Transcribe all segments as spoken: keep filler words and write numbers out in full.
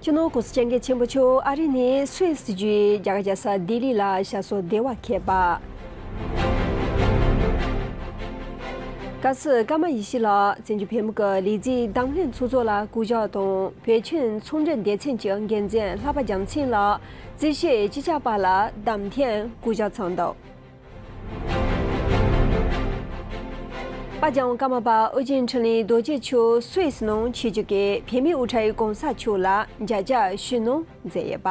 སྤྱི་ནོར་༸གོང་ས་༸སྐྱབས་མགོན་ཆེན་པོ་མཆོག་ཨ་རི་ནས་སུད་སི་བརྒྱུད་རྒྱ་གར་རྒྱལ་ས་ལྡི་ལི་ལ་ཞབས་སོར་བདེ་བར་འཁེལ་པ། སྐབས་སུ་ཀརྨ་ཡེ་ཤེས་ལགས་བཙན་བྱོལ་བོད་མི་གི་ལས་འཛིན་འདེམས་ལྷན་ཚོགས་གཙོ་ལ་སྐུ་ཕྱག་དང་བོད་ཁྱིམ་ཚོང་འབྲེལ་སྡེ་ཚན་གྱི་འགན་འཛིན་ལྷག་པ་རྒྱལ་མཚན་ལགས་རྩིས་བཤེར་སྤྱི་ཁྱབ་པ་ལ་བདམས་ཐོན་སྐུ་ཕྱག་ཚང་འདུག་པ་ལྗང་ཀརྨ་པ་ཨོ་རྒྱན་འཕྲིན་ལས་རྡོ་རྗེ་མཆོག་སུད་སི་ནང་ཆོས་བརྒྱུད་ཀྱི་བོད་མིའི་དབུ་ཁྲིད་གོང་ས་མཆོག་ལ་མཇལ་བཅར་ཞུས་གནང་མཛད་ཡོད་པ།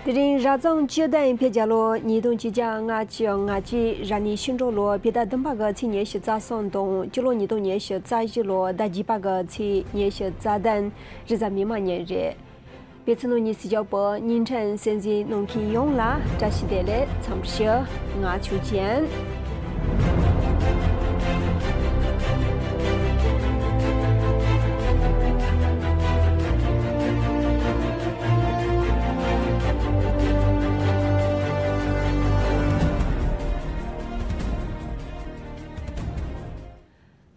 དེ་རིང་རབ་བྱུང་བཅུ་བདུན་བོད་རྒྱལ་ལོ་ཉིས་སྟོང་ཆིག་བརྒྱ་ལྔ་བཅུ་ང་གཅིག་རབ་གནས་ཤིང་འབྲུག་ལོ་བོད་ཟླ་བདུན་པ་གི་ཚེས་ཉི་ཤུ་རྩ་གསུམ་དང་སྤྱི་ལོ་ཉིས་སྟོང་ཉི་ཤུ་རྩ་བཞི་ལོ་ཟླ་བརྒྱད་པ་གི་ཚེས་ཉི་ཤུ་རྩ་བདུན་རེས་གཟའ་མིག་དམར་ཉིན་རེད། པེ་ཚི་ནོ་ཉི་སི་ཇོ་པོ་ཉིན་ཁྲན་སེམས་འཛིན་ནང་ཁུལ་ཡོངས་ལ་བཀྲ་ཤིས་བདེ་ལེགས་འཚམས་ཞུ། ང་ཆོས་ཅན།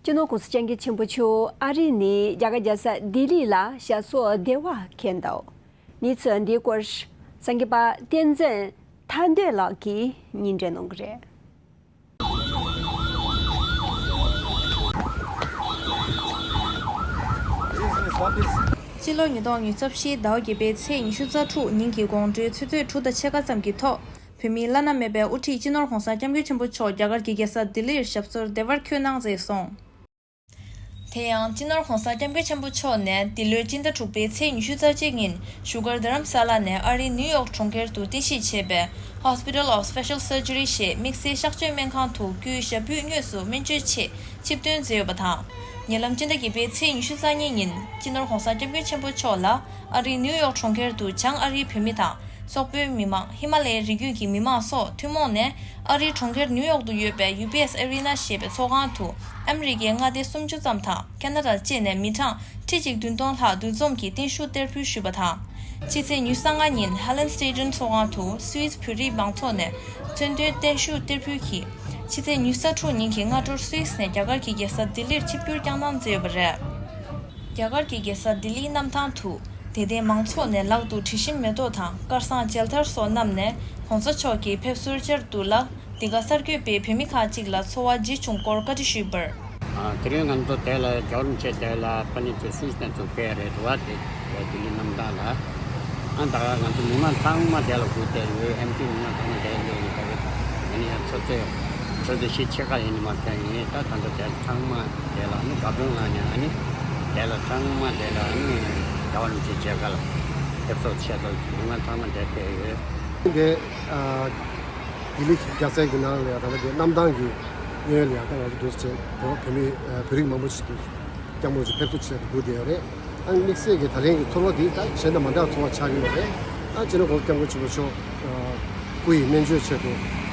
སྤྱི་ནོར་༸གོང་ས་༸སྐྱབས་མགོན་ཆེན་པོ་མཆོག་ཨ་རི་ནས་རྒྱ་གར་རྒྱལ་ས་ལྡི་ལི་ལ་ཞབས་སོར་བདེ་བར་འཁེལ་འདུག་གནས་ཚུལ་འདིའི་སྐོར་གསར་འགོད་པ་བསྟན་འཛིན་ཐར་འདོད་ལགས་ཀྱིས་སྙན་སྒྲོན་གནང་གི་རེད། སྤྱི་ལོ་ཉིས་སྟོང་ཉི་ཤུ་རྩ་བཞི་ཟླ་བ་བརྒྱད་པའི་ཚེས་ཉི་ཤུ་རྩ་དྲུག་ཉིན་གྱི་དགོང་དྲོའི་ཆུ་ཚོད་དྲུག་དང་ཕྱེད་ཀ་ཙམ་གྱི་ཐོག་བོད་མིའི་བླ་ན་མེད་པའི་དབུ་ཁྲིད་སྤྱི་ནོར་༸གོང་ས་༸སྐྱབས་མགོན་ཆེན་པོ་མཆོག་རྒྱ་གར་གྱི་རྒྱལ་ས་ལྡི་ལིར་ཞབས་སོར་བདེ་བར་འཁོད་གནང་མཛད་སོང་། དེ་ཡང་སྤྱི་ནོར་༸གོང་ས་༸སྐྱབས་མགོན་ཆེན་པོ་མཆོག་ནས་འདི་ལོའི་སྤྱི་ཟླ་དྲུག་པའི་ཚེས་ཉི་ཤུ་རྩ་གཅིག་ཉིན་བཞུགས་སྒར་རྡ་རམ་ས་ལ་ནས་ཨ་རིའི་ནིའུ་ཡོག་གྲོང་ཁྱེར་དུ་རྟེན་གཞི་བྱས་པའི་Hospital of Special Surgery ཞེས་དམིགས་བསལ་གཤགས་བཅོས་སྨན་ཁང་དུ་སྐུའི་ཞབས་པུས་དངོས་སུ་སྨན་བཅོས་ཆེད་ཆིབས་ཐོན་མཛད་ཡོད་པ་དང་། ཉེ་ལམ་སྤྱི་ཟླ་བརྒྱད་པའི་ཚེས་ཉི་ཤུ་རྩ་གཉིས་ཉིན་སྤྱི་ནོར་༸གོང་ས་༸སྐྱབས་མགོན་ཆེན་པོ་མཆོག་ལ་ཨ་རིའི་ནིའུ་ཡོག་གྲོང་ཁྱེར་དུ་བྱང་ཨ་རིའི་བོད་མི་དང་། སོག་པོའི་མི་མང་། ཧི་མ་ལ་ཡའི་རི་རྒྱུད་ཀྱི་མི་མང་སོགས་ཐུན་མོང་ནས་ཨ་རིའི་གྲོང་ཁྱེར་ནིའུ་ཡོག་ཏུ་ཡོད་པའི་ཡུ་བི་ཨེས་ཨེ་རི་ན་ཞེས་པའི་ཚོགས་ཁང་དུ་ཨ་མི་རི་ཀའི་མངའ་སྡེ་སུམ་ཅུ་ཙམ་དང་ཁ་ན་ཌ་བཅས་ནས་མི་གྲངས་ཁྲི་གཅིག་བདུན་སྟོང་ལྷག་འདུ་འཛོམས་ཀྱིས་བརྟན་བཞུགས་གཏེར་ཕུལ་ཞུས་པ་དང་། ཕྱི་ཚེས་ཉི་ཤུ་རྩ་ལྔ་ཉིན་ཧ་ལན་སི་ཊེ་ཌི་ཡམ་ཚོགས་ཁང་དུ་སུད་སི་བོད་རིགས་མང་ཚོགས་ནས་མཚོན་དོན་བརྟན་བཞུགས་གཏེར་ཕུལ་གྱིས། ཕྱི་ཚེས་ཉི་ཤུ་རྩ་དྲུག་ཉིན་གྱི་སྔ་དྲོར་སུད་སི་ནས་རྒྱ་གར་གྱི་རྒྱལ་ས་ལྡི་ལིར་ཆིབས་བསྒྱུར་བསྐྱངས་གནང་མཛད་ཡོད་པ་རེད། རྒྱ་གར་གྱི་རྒྱལ་ས་ལྡི་ལིའི་གནམ་ཐང་དུ་དད་ལྡན་མང་ཚོགས་ནས་ལག་ཏུ་དྲི་ཞིམ་མེ་ཏོག་དང་དཀར་བཟང་མཇལ་དར་སོགས་བསྣམས་ནས་༸གོང་ས་མཆོག་གི་ཕེབས་བསུར་བཅར་འདུག་ལ། འདི་ག་གསར་འགོད་པས་བོད་མི་ཁག་ཅིག་ལ་ཚོར་བ་ཇི་བྱུང་སྐོར་བཀའ་འདྲི་ཞུས་པར། ཨ། དེ་རིང་ང་ཚོ་དེ་ལ་རྒྱལ་བ་རིན་པོ་ཆེ་དེ་ལ་ཕ་ནི་ཚོ་སུད་སི་ནས་ཚུར་ཕེབས་རེད་འདུག་བ། དེ་ལྡི་ལི་གནམ་ཐང་ལ། ཨ། ད་ང་ཚོ་མི་མང་ཚང་མ་དེ་ལ་སྒུག་བསྡད་ཡོད། ཨེམ་ཆི་མི་མང་ཚང་མ་དེ་ལ་སླེབས་ཡོད། ད་ང་ནི་ཡང་ཆུ་ཚོད་ཆུ་ཚོད་བཞི་ཕྱེད་ཀ་ཡིན་ནི་མ་ཚད་ཡིན། ད་ད་ཚོ་དེ་ཚང་མ་དེ་ལ་ནི་དགའ་སྟོན་ལ་ནི་ཨ་ནི་དེ་ལ་ཚང་མ་དེ་ལ་ནི་རྒྱལ་བ་རིན་པོ་ཆེ་མཇལ་ཁ་ལ་ཕེབས་བསུ་ཆེད་དུ་མི་མང་ཚང་མ་དེ་ཕེབས་ཡོད། འདི་ཨ་ལྡི་ལི་རྒྱལ་ས་གི་ནང་ལ་ཡང་ད་ལྟ་དེ་གནམ་ཐང་གི་གཡས་གཡོན་ལ་ཡང་ད་ང་ཚོ་འདུག་སེ་བོད་མི་བོད་རིགས་མང་པོ་ཞིག་འདུག་སྐྱབས་མགོན་མཆོག་ཕེབས་བསུ་ཆེད་དུ་སྒུག་བསྡད་ཡོད་རེད། ཨ་ནི་དམིགས་བསལ་གྱི་ད་ལན་གྱི་ཚོར་བ་འདི་ད་གཞན་དང་མ་འདྲ་བའི་ཚོར་བ་ཆགས་ཀྱི་ཡོད་རེད། ཨ་སྤྱི་ནོར་༸གོང་ས་༸སྐྱབས་མགོན་ཆེན་པོ་མཆོག་ཨ་སྐུ་ཡི་སྨན་བཅོས་ཆེད་དུ་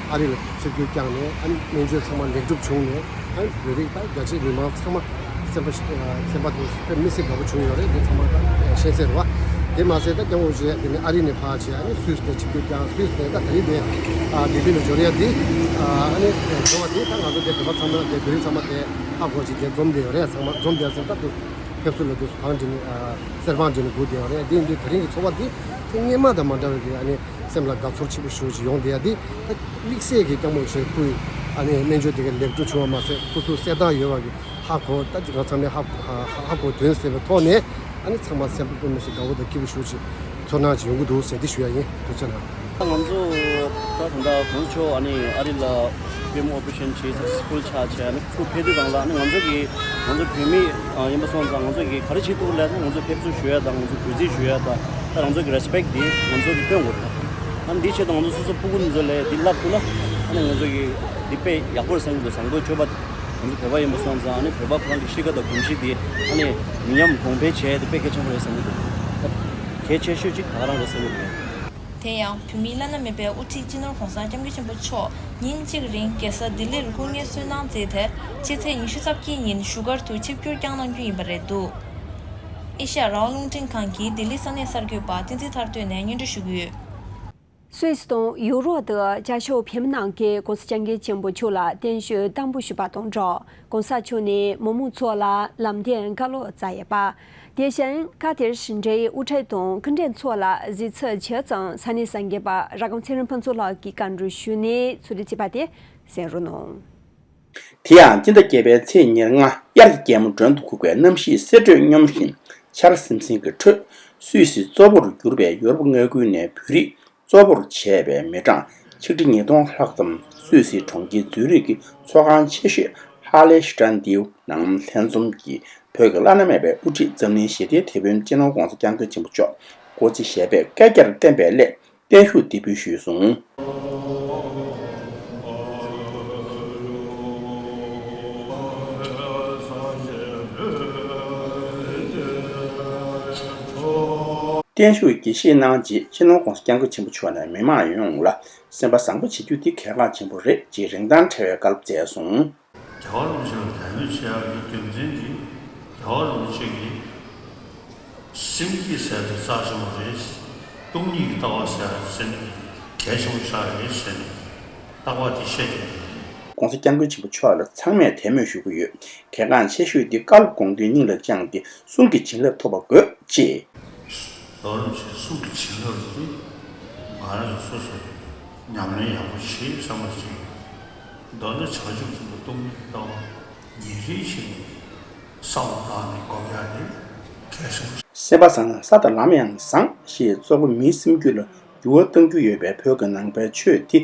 ཨ་རི་ལ་ཆིབས་བསྒྱུར་བསྐྱངས་ནས། ཨ་ནི་སྨན་བཅོས་ཚང་མ་ལེགས་གྲུབ་བྱུང་ནས། ཨ་ནི་བོད་རིགས་ད་རྒྱ་ཆེའི་མི་མང་ཚང་མ་སེམས་པ་ཞིག་ཨ་སེམས་པ་དེ་དཔེ་མི་སྲིད་དགའ་པོ་བྱུང་ཡོད་རེད། དེ་ཚང་མ་ད་ཤེས་གསལ་རེད་བ། དེ་མ་ཟད་ད་༸སྐྱབས་མགོན་ཆེན་པོ་མཆོག་དེ་ནས་ཨ་རི་ནས་ཕར་བྱས། ཨ་ནི་སུད་སི་ནས་ཆིབས་བསྒྱུར་བསྐྱངས། སུད་སི་ནས་ད་ད་རིང་དེ་ཨ་ལྡི་ལི་ལ་འབྱོར་ཡ་དེ། ཨ་ནི་འབྱོར་བ་དེ་ད་ང་ཚོ་དེ་བོད་པ་ཚང་མ་དེ་བོད་རིགས་ཚང་མ་དེ་ཧ་གོ་ཅིག་དེ་འཛོམས་བསྡད་ཡོད་རེད། ཚང་མ་འཛོམས་བསྡད་ཟེར་ད་དུ་ཕེབས་བསུ་ལ་དུ་བང་སྒྲིག་ནས་ཨ་གསེར་བང་སྒྲིག་ནས་སྒུག་བསྡད་ཡོད་རེད། དེ་ཡིན་དུས་དེ་རིང་གི་ཚོར་བ་དེ་དེ་སྔོན་མ་དང་མ་འདྲ་བའི་གི་ཨ་ནི་སེམས་ལ་དགའ་ཚོར་ཆེན་པོ་ཞེ་པོ་ཅིག་ཡོང་བསྡད་ཡ་དེ། ད་དམིགས་བསལ་གྱི་སྐྱབས་མགོན་ཆེན་པོའི་ཨ་ནི་སྨན་བཅོས་དེ་ག་ལེགས་གྲུབ་བྱུང་བ་མ་ཟད། སོ་སོའི་གསལ་ཐང་ཡོད་པ་གི་ཧ་གོ། ད་ང་ཚང་མས་ཧ་ཧ་ཧ་གོ་དོན་ཟེར་བའི་ཐོག་ནས། ཨ་ནི་ཚང་མ་སེམས་པ་དཔེ་མི་སྲིད་དགའ་པོ་དང་སྐྱིད་པོ་ཞེ་པོ་ཅིག་ཚོར་སྣང་ཅིག་ཡོང་གི་འདུག་ཟེར་འདི་ཞུ་ཡ་ཡིན། ཐུགས་རྗེ་གནང་། ད་ང་ཚོ་ད་ད་ལྟ་གོང་ས་མཆོག་ཨ་ནི་ཨ་རི་ལ་པུས་མོ་ཨོ་པ་རེ་ཤན་བྱས་སག་སེ་སི་ཕུལ་ཆགས་བྱས། ཨ་ནི་ཚུར་ཕེབས་དུས་སྒང་ལ། ཨ་ནི་ང་ཚོ་གི་ང་ཚོ་བོད་མི་ཨ་ཡིན་པ་སོང་ཙང་། ང་ཚོ་གི་ག་རེ་བྱེད་ཐུབ་ལབ་ན། ང་ཚོ་ཕེབས་བསུ་ཞུ་ཡ་དང་། ང་ཚོ་གུས་བརྩི་ཞུ་ཡ་དང་། ད་ང་ཚོ་གི་རེ་སི་པེག་འདི་ང་ཚོ་གི་སྟོན་དགོས་རེད། ཨ་ནི་འདི་ཆེད་དུ་ང་ཚོ་སོ་སོ་ཕྲུ་གུ་འདི་ཚོ་ལ་འདི་བསླབ་ཐུབ་ན། ཨ་ནི་ང་ཚོ་གི་འདི་དཔེ་ཡག་པོ་རེད་བསམ་གྱི་འདུག་བཟང་པོ་སྤྱོད་པ། ང་ཚོ་བོད་པ་ཡིན་པ་སོང་ཙང་། ཨ་ནི་བོད་པ་ཁོ་རང་གི་གཤིས་ཀ་དང་གོམས་གཤིས་དེ་ཨ་ནི་མི་ཉམས་གོང་འཕེལ་བྱས་ཏེ་དཔེ་གལ་ཆེན་པོ་རེད་བསམ་གྱི་འདུག་གལ་ཆེ་ཤོས་གཅིག་ད་ག་རང་རེད་བསམ་གྱི་འདུག་དེ་ཡང་བོད་མིའི་བླ་ན་མེད་པའི་དབུ་ཁྲིད་སྤྱི་ནོར་༸གོང་ས་༸སྐྱབས་མགོན་ཆེན་པོ་མཆོག་ཉིན་གཅིག་རིང་རྒྱལ་ས་ལྡི་ལིར་སྐུ་ངལ་གསོ་གནང་མཛད་དེ། ཕྱི་ཚེས་ཉི་ཤུ་རྩ་བརྒྱད་ཉིན་བཞུགས་སྒར་དུ་ཆིབས་བསྒྱུར་བསྐྱངས་གནང་རྒྱུ་ཡིན་པ་རེད་འདུག་ཨེ་ཤ་ཡ་རང་དབང་རླུང་འཕྲིན་ཁང་གིས་ལྡི་ལི་ས་གནས་གསར་འགོད་པ་བསྟན་འཛིན་ཐར་སྟོན་ནས་སྙན་སྒྲོན་ཞུ་གི་ཡོད། སུད་སི་དང་ཡུ་རོབ་ཏུ་བྱ་ཤོག་བོད་མི་རྣམས་ཀྱིས་༸གོང་ས་༸སྐྱབས་མགོན་ཆེན་པོ་མཆོག་ལ་བརྟན་བཞུགས་དམ་པོ་ཞུས་པ་དང་སྦྲགས། ༸གོང་ས་མཆོག་ནས་མི་མང་ཚོ་ལ་ལམ་སྟོན་བཀའ་སློབ་སྩལ་ཡོད་པ། དེ་བཞིན་ཁ་ཐེར་ཞིང་འབྲེལ་དབུ་ཁྲིད་དང་སྐུ་མགྲོན་ཚོ་ལ་གཟིགས་ཚུལ་ཇི་ཙམ་ས་གནས་གསར་འགོད་པ་ར་སྒམ་ཚེ་རིང་ཕུན་ཚོགས་ལགས་ཀྱིས་བཀའ་འདྲི་ཞུས་ནས་ཚུར་འདྲི་བྱས་པ་དེ་གསན་རོགས་གནང་། དེ་ཡང་སྤྱི་ཟླ་བརྒྱད་པའི་ཚེས་ཉེར་ལྔ། དབྱར་གྱི་རྒྱལ་མོ་མགྲོན་དུ་ཁུག་པའི་གནམ་གཤིས་གསེར་བྲོས་སྙོམས་ཤིང་ཆར་སིམ་སིམ་གྱི་ཁྲོད། སུད་སི་གཙོ་བོར་གྱུར་པའི་ཡོ་རོབ་མངའ་ཁུལ་ནས་བོད་རིགས་གཙོ་བོར་བྱས་པའི་མི་གྲངས་ཆིག་ཁྲི་ཉིས་སྟོང་ལྷག་ཙམ་སུད་སིའི་གྲོང་ཁྱེར་ཛུ་རིག་གི་ཚོགས་ཁང་ཆེ་ཤོས་ཧ་ལེ་ཤི་ཏྲན་དིའུ་ནང་ལྷན་འཛོམས་ཀྱིས་བོད་ཀྱི་བླ་ན་མེད་པའི་དབུ་ཁྲིད་འཛམ་གླིང་ཞི་བདེའི་དེད་དཔོན་སྤྱི་ནོར་༸གོང་ས་༸སྐྱབས་མགོན་ཆེན་པོ་མཆོག་སྐུ་ཚེ་ཞབས་པད་བསྐལ་བརྒྱར་བརྟན་པའི་སླད། བརྟན་བཞུགས་འདེགས་འབུལ་ཞུས་སོང་། བརྟན་བཞུགས་དགྱེས་བཞེས་གནང་རྗེས་སྤྱི་ནོར་༸གོང་ས་༸སྐྱབས་མགོན་ཆེན་པོ་མཆོག་ནས་མི་མང་ཡོངས་ལ་སེམས་པ་བཟང་པོ་བྱེད་རྒྱུ་དེ་གལ་འགངས་ཆེན་པོ་རེད་ཅེས་རིན་ཐང་བྲལ་བའི་བཀའ་སློབ་སྩལ་སོང་། རྒྱལ་བ་རིན་པོ་ཆེ་ལ་དད་མོས་བྱེད་ཡག་གི་རྒྱུ་མཚན་གྱིས་རྒྱལ་བ་རིན་པོ་ཆེ་གིས་སེམས་བསྐྱེད་ཟེར་དེ་རྩ་ཆེན་པོ་རེད། སྟོང་ཉིད་ཀྱི་ལྟ་བ་ཟེར་དེ་སེམས་ཀྱི་གལ་ཆེན་པོ་ཆགས་རེད་ཟེར་ནས་ལྟ་བ་དེ་བཤད་ཀྱི་ཡོད། ༸གོང་ས་༸སྐྱབས་མགོན་ཆེན་པོ་མཆོག་ལ་ཚང་མས་དད་མོས་ཞུ་གི་ཡོད། གལ་འགངས་ཆེ་ཤོས་དེ་བཀའ་སློབ་དགོངས་དོན་སྙིང་ལ་བཅངས་ཏེ་གསུང་གི་བྱིན་རླབས་ཐོབ་པ་དགོས་ཅེས། རྒྱལ་བ་རིན་པོ་ཆེའི་གསུང་གི་བྱིན་རླབས་དེ་ང་རང་ཚོ་སོ་སོ་ཉམས་ལེན་ཡག་པོ་བྱེད་བསམ་པ་ཞིག་ཡོད། མདོར་ན་བྱང་ཆུབ་ཀྱི་ཐོག་ཏུ་གཏོང་གི་གཏོང་ཉིན་རེ་བཞིན་བསམ་བློ་བཏང་ནས་སྒོམ་ཡག་དེ་གལ་ཆེན་པོ། སེམས་པ་བཟང་ན་ས་དང་ལམ་ཡང་བཟང་ཞེས་གཙོ་བོ་མིའི་སེམས་རྒྱུད་ལ་འགྱུར་བ་གཏང་རྒྱུ་ཡོད་པའི་བོད་ཀྱི་ནང་པའི་ཆོས་འདི་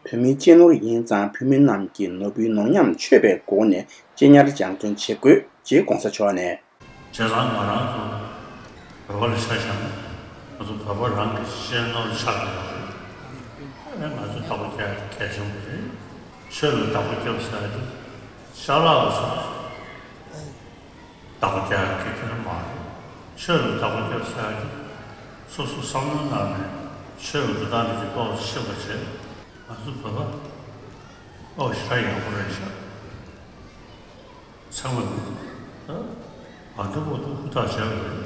བོད་མིའི་གཅེས་ནོར་ཡིན་ཙང་བོད་མི་རྣམས་ཀྱི་ནོར་བུའི་ནོར་ཉམས་ཆོད་པའི་སྒོ་ནས་གཅེས་ཉར་སྦྱང་བརྩོན་བྱེད་དགོས་ཅེས་༸གོང་ས་མཆོག་ནས། བྱས་ཙང་ང་རང་ཚོ་བོད་པ་ལ་ཆ་བཞག་ན་ང་ཚོ་བོད་པ་རང་གི་གཅེས་ནོར་ཆགས་ཀྱི་ཡོད་རེད། ཨེ་ང་ཚོ་བདག་པོ་རྒྱག་ཡ་གལ་ཆེན་པོ་རེད། ཆོས་ལ་བདག་པོ་རྒྱབ་ཟེར་ཡ་དེ་ཅ་ལག་ལ་སོགས་བདག་པོ་རྒྱག་ཡ་གལ་ཆེན་མ་རེད། ཆོས་ལ་བདག་པོ་རྒྱབ་ཟེར་ཡ་དེ་སོ་སོ་བསམ་བློའི་ནང་ནས་ཆོས་ཀྱི་འགྲོ་སྟངས་དེ་ཅིག་ཏོག་ཙམ་ཤེས་པ་བྱས། ང་ཚོ་བོད་པ་ཨོ་ཞེ་དྲག་ཡག་པོ་རེད་ཤག་ཚང་མ་ཨ་ད་བར་དུ་བར་དུ་ཧུར་ཐག་བྱས་པ་རེད།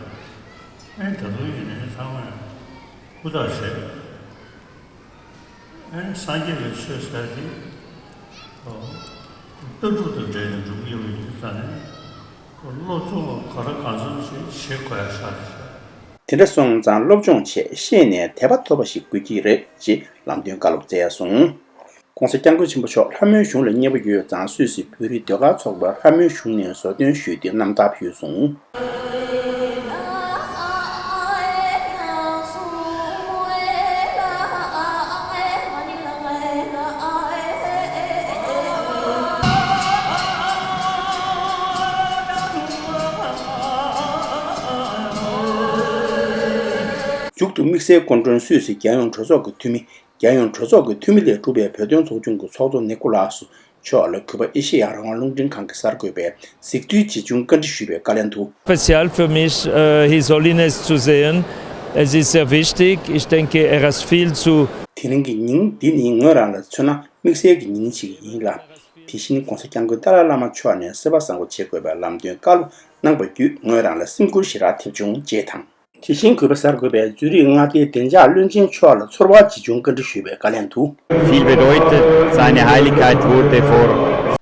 ཨེ་ད་དུང་ཡིན་ནའི་ཚང་མས་ཧུར་ཐག་བྱས། ཨེ་སངས་རྒྱས་པའི་ཆོས་ཟེར་དེ་ཨོ་ལྟ་གྲུབ་དང་འབྲེལ་ནས་འགྲོ་གི་ཡོད་པའི་ཡིན་ཙང་ནས་སློབ་སྦྱོང་ག་རེ་གང་འཚམ་ཞིག་བྱེད་དགོས་ཡ་ཤག་རེད་ཤག་དེ་འདྲ་སོང་ཙང་སློབ་སྦྱོང་བྱས་ཤེས་ནས་དད་པ་ཐོབ་པ་ཞིག་དགོས་ཀྱི་རེད་ཅེས་ལམ་སྟོན་བཀའ་སློབ་སྩལ་སོང་། ༸གོང་ས་༸སྐྱབས་མགོན་ཆེན་པོ་མཆོག་ལྷ་མོའི་གཞུང་ལ་མཉེས་པོ་ཡོད་ཙང་སུད་སི་བོད་རིགས་ཟློས་གར་ཚོགས་པ་ལྷ་མོའི་གཞུང་ནས་བཟོ་སྟོན་ཞུས་ཏེ་རྣམ་ཐར་ཕུལ་སོང་། མཇུག་ཏུ་དམིགས་བསལ་སྐུ་མགྲོན་སུད་སི་རྒྱལ་ཡོངས་གྲོས་ཚོགས་ཀྱི་འཐུས་མི། རྒྱལ་ཡོངས་གྲོས་ཚོགས་ཀྱི་འཐུས་མི་ལས་གྲུབ་པའི་བོད་དོན་ཚོགས་ཆུང་གི་ཚོགས་གཙོ་ནི་ཀོ་ལ་སི་མཆོག་ལ་གུས་པ་ཨེ་ཤེ་ཡ་རང་དབང་རླུང་འཕྲིན་ཁང་གི་གསར་འགོད་པས་གཟིགས་ཚུལ་ཇི་བྱུང་བཀའ་འདྲི་ཞུས་པའི་བཀའ་ལན་དུ། Speziell für mich, äh, His Holiness zu sehen. Es ist sehr wichtig. Ich denke, er ist viel zu དེ་རིང་གི་ཉིན་འདི་ནི་ངོས་རང་ལ་མཚོན་ན་དམིགས་བསལ་གྱི་ཉིན་ཞིག་ཡིན་ལ། དེ་བཞིན་༸གོང་ས་༸སྐྱབས་མགོན་ཏཱ་ལའི་བླ་མ་མཆོག་ནས་སེམས་པ་བཟང་པོ་བྱེད་དགོས་པའི་ལམ་སྟོན་བཀའ་སློབ་གནང་བ་བརྒྱུད་ངོས་རང་ལ་སེམས་འགུལ་ཞེ་དྲག་ཐེབས་བྱུང་ཅེས་དང་། དེ་བཞིན་གུས་པ་གསར་འགོད་པས་ཛུ་རིག་མངའ་སྡེའི་བདེ་འཇགས་བློན་ཆེན་མཆོག་ལ་ཚོར་བ་ཇི་བྱུང་བཀའ་འདྲི་ཞུས་པའི་བཀའ་ལན་དུ། Viel bedeutet, seine Heiligkeit wurde vor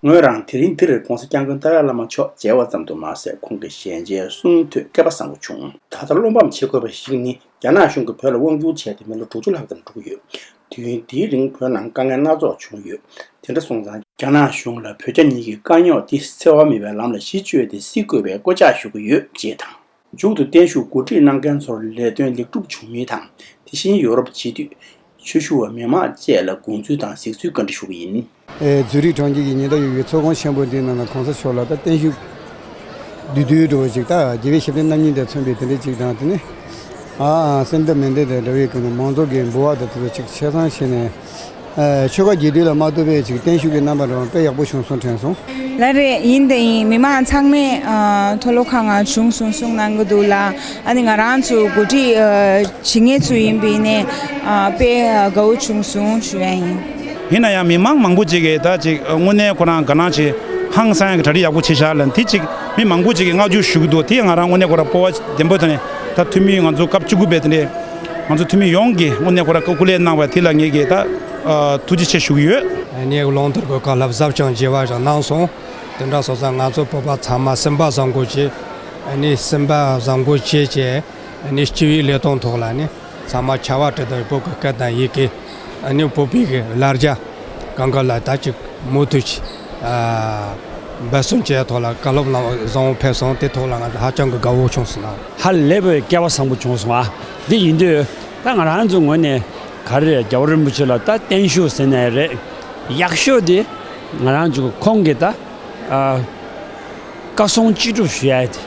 ངོས་རང་དེ་རིང་འདིར་༸གོང་ས་༸སྐྱབས་མགོན་ཏཱ་ལའི་བླ་མ་མཆོག་མཇལ་བ་ཙམ་དུ་མ་ཟད་ཁོང་གི་ཞལ་མཇལ་གསུང་ཐོས་སྐལ་པ་བཟང་པོ་བྱུང་། ད་ལྟ་བློ་ཕམ་བྱེད་དགོས་པ་ཞིག་ནི་རྒྱ་ནག་གཞུང་གིས་བོད་ལ་དབང་བསྒྱུར་བྱས་ཏེ་མི་ལོ་དྲུག་ཅུ་ལྷག་ཙམ་འགྲོ་གི་ཡོད། དུས་ཡུན་འདིའི་རིང་བོད་ནང་དཀའ་ངལ་སྣ་ཚོགས་བྱུང་ཡོད། དེ་འདྲ་སོང་ཙང་རྒྱ་ནག་གཞུང་ལ་བོད་རྒྱ་གཉིས་ཀྱི་དཀའ་རྙོག་འདི་འཚེ་བ་མེད་པའི་ལམ་ལ་གཞི་བཅོལ་ཏེ་སེལ་དགོས་པའི་སྐུལ་ལྕག་ཞུ་གི་ཡོད་ཅེས་དང་། མཇུག་ཏུ་བརྟན་བཞུགས་གོ་སྒྲིག་གནང་མཁན་ཚོར་ལས་དོན་ལེགས་གྲུབ་བྱུང་མིན་དང་། དེ་བཞིན་ཡོ་རོབ་སྤྱི་འཐུས། ཆོས་ཞུ་བ་མི་མང་བཅས་ལ་དགོངས་ཚུལ་དང་གཟིགས་ཚུལ་བཀའ་འདྲི་ཞུ་གི་ཡིན། ཨེ་ཛུ་རིག་གྲོང་ཁྱེར་གྱི་ཉེན་བརྡ་གཡུག་གི་ཚོགས་ཁང་ཆེན་པོ་འདིའི་ནང་ལ་གོང་ས་མཆོག་ལ་ད་བརྟན་བཞུགས་བསྡུས་བསྡུས་འགྲོ་བ་ཅིག་ད་རྒྱལ་བའི་ཞབས་བརྟན་རྣམ་གཉིས་དང་མཚོན་པའི་དེ་འདྲ་ཅིག་དང་དེ་ནས་ཨ་ཨ་སེམས་དང་མི་ལྡན་དང་འདྲ་བའི་སྐོར་ནས་མང་ཚོགས་ཀྱི་འབུལ་བ་དང་དེ་ཚོ་ཅིག་ཆ་ཚང་བྱས་ནས། ཆོལ་ཁ་རྒྱས་བསྡུས་ལ་མ་ལྟོས་པའི་ཅིག་བརྟན་བཞུགས་ཀྱི་རྣམ་པ་འདྲ་བ་དཔེ་ཡག་པོ་བྱུང་སོང་དྲན་སོང་། ལགས་རེད། ཡིན་དང་ཡིན། མི་མང་ཚང་མས་ཨ་མཐོ་སློབ་ཁང་ང་བྱུང་སོང་གསུང་གནང་གི་འདུག་ལ། ཨ་ནི་ང་རང་ཚོ་གོ་སྒྲིག་ཨ་བྱེད་མཁན་ཚོ་ཡིན་པ་ཡིན་ནའི་ཨ་དཔེ་ཨ་དགའ་བོ་བྱུང་སོང་ཞུ་ཡ་ཡིན། ཡིན་ན་ཡང་མི་མང་མང་པོ་ཅིག་གིས་ད་ཅིག་དངོས་གནས་ཁོ་རང་དགའ་སྣང་ཆེ་ཧང་སང་ཡག་གི་གྲ་སྒྲིག་ཡག་པོ་བྱས་ཤག་ལ་དེ་ཅིག་མི་མང་པོ་ཅིག་གིས་བསྔགས་བརྗོད་ཞུ་གི་འདུག་དེ་ཡང་ང་རང་དངོས་གནས་ཁོ་རང་སྤོབས་པ་ལྡན་པོ་དང་ནས་ད་འཐུས་མི་ང་ཚོ་སྐབས་བཅུ་དགུ་པའི་དེ་འདྲའི་ ང་ཚོ་འཐུས་མི་ཡོངས་ཀྱིས་དངོས་གནས་ཁོ་རང་སྐུ་སྐུ་ལས་གནང་བ་དེ་ལ་ངེད་ཀྱིས་ད་ཨ་ཐུགས་རྗེ་ཆེ་ཞུ་གི་ཡོད། ངས་རླུང་རྟ་གི་བཀའ་སློབ་ཟབ་ཅིང་རྒྱས་པ་ཞིག་གནང་སོང་། དེ་འདྲ་སོང་ཙང་ང་ཚོ་བོད་པ་ཚང་མ་སེམས་པ་བཟང་པོ་བྱས། ཨ་ནི་སེམས་པ་བཟང་པོ་བྱས་བྱས། ཨ་ནི་སྤྱི་པའི་ལས་དོན་ཐོག་ལ་ནི་ཚང་མ་ཕྱར་བ་གྲུ་དང་བོད་ཀྱི་སྐད་དང་ཡི་གེ། ཨ་ནི་བོད་པའི་གི་ལ་རྒྱ་གང་ག་ལ་ད་ཅིག་མུ་མཐུད་ཅིག་ཨ་འབད་བརྩོན་བྱས་ཐོག་ལ་བཀའ་སློབ་གནང་བཟང་པོ་ཕེབས་སོང་། དེ་ཐོག་ལ་ང་ཚོ་ཧ་ཅང་གི་དགའ་བོ་བྱུང་སོང་ན། ཧ་ལས་པའི་སྐལ་བ་བཟང་པོ་བྱུང་སོང་ཨ། འདི་ཡིན་དུས་ད་ང་རང་ཚོ་ངོས་ནས་ག་རེ་རེད། རྒྱལ་བ་རིན་པོ་ཆེ་ལ་ད་བརྟན་བཞུགས་ཟེར་ནའི་རེད། ཡག་ཤོས་དེ་ང་རང་ཚོ་ཁོང་གིས་ད་ཨ་བཀའ་གསུང་ཅི་སྒྲུབ་ཞུ་ཡ་དེ་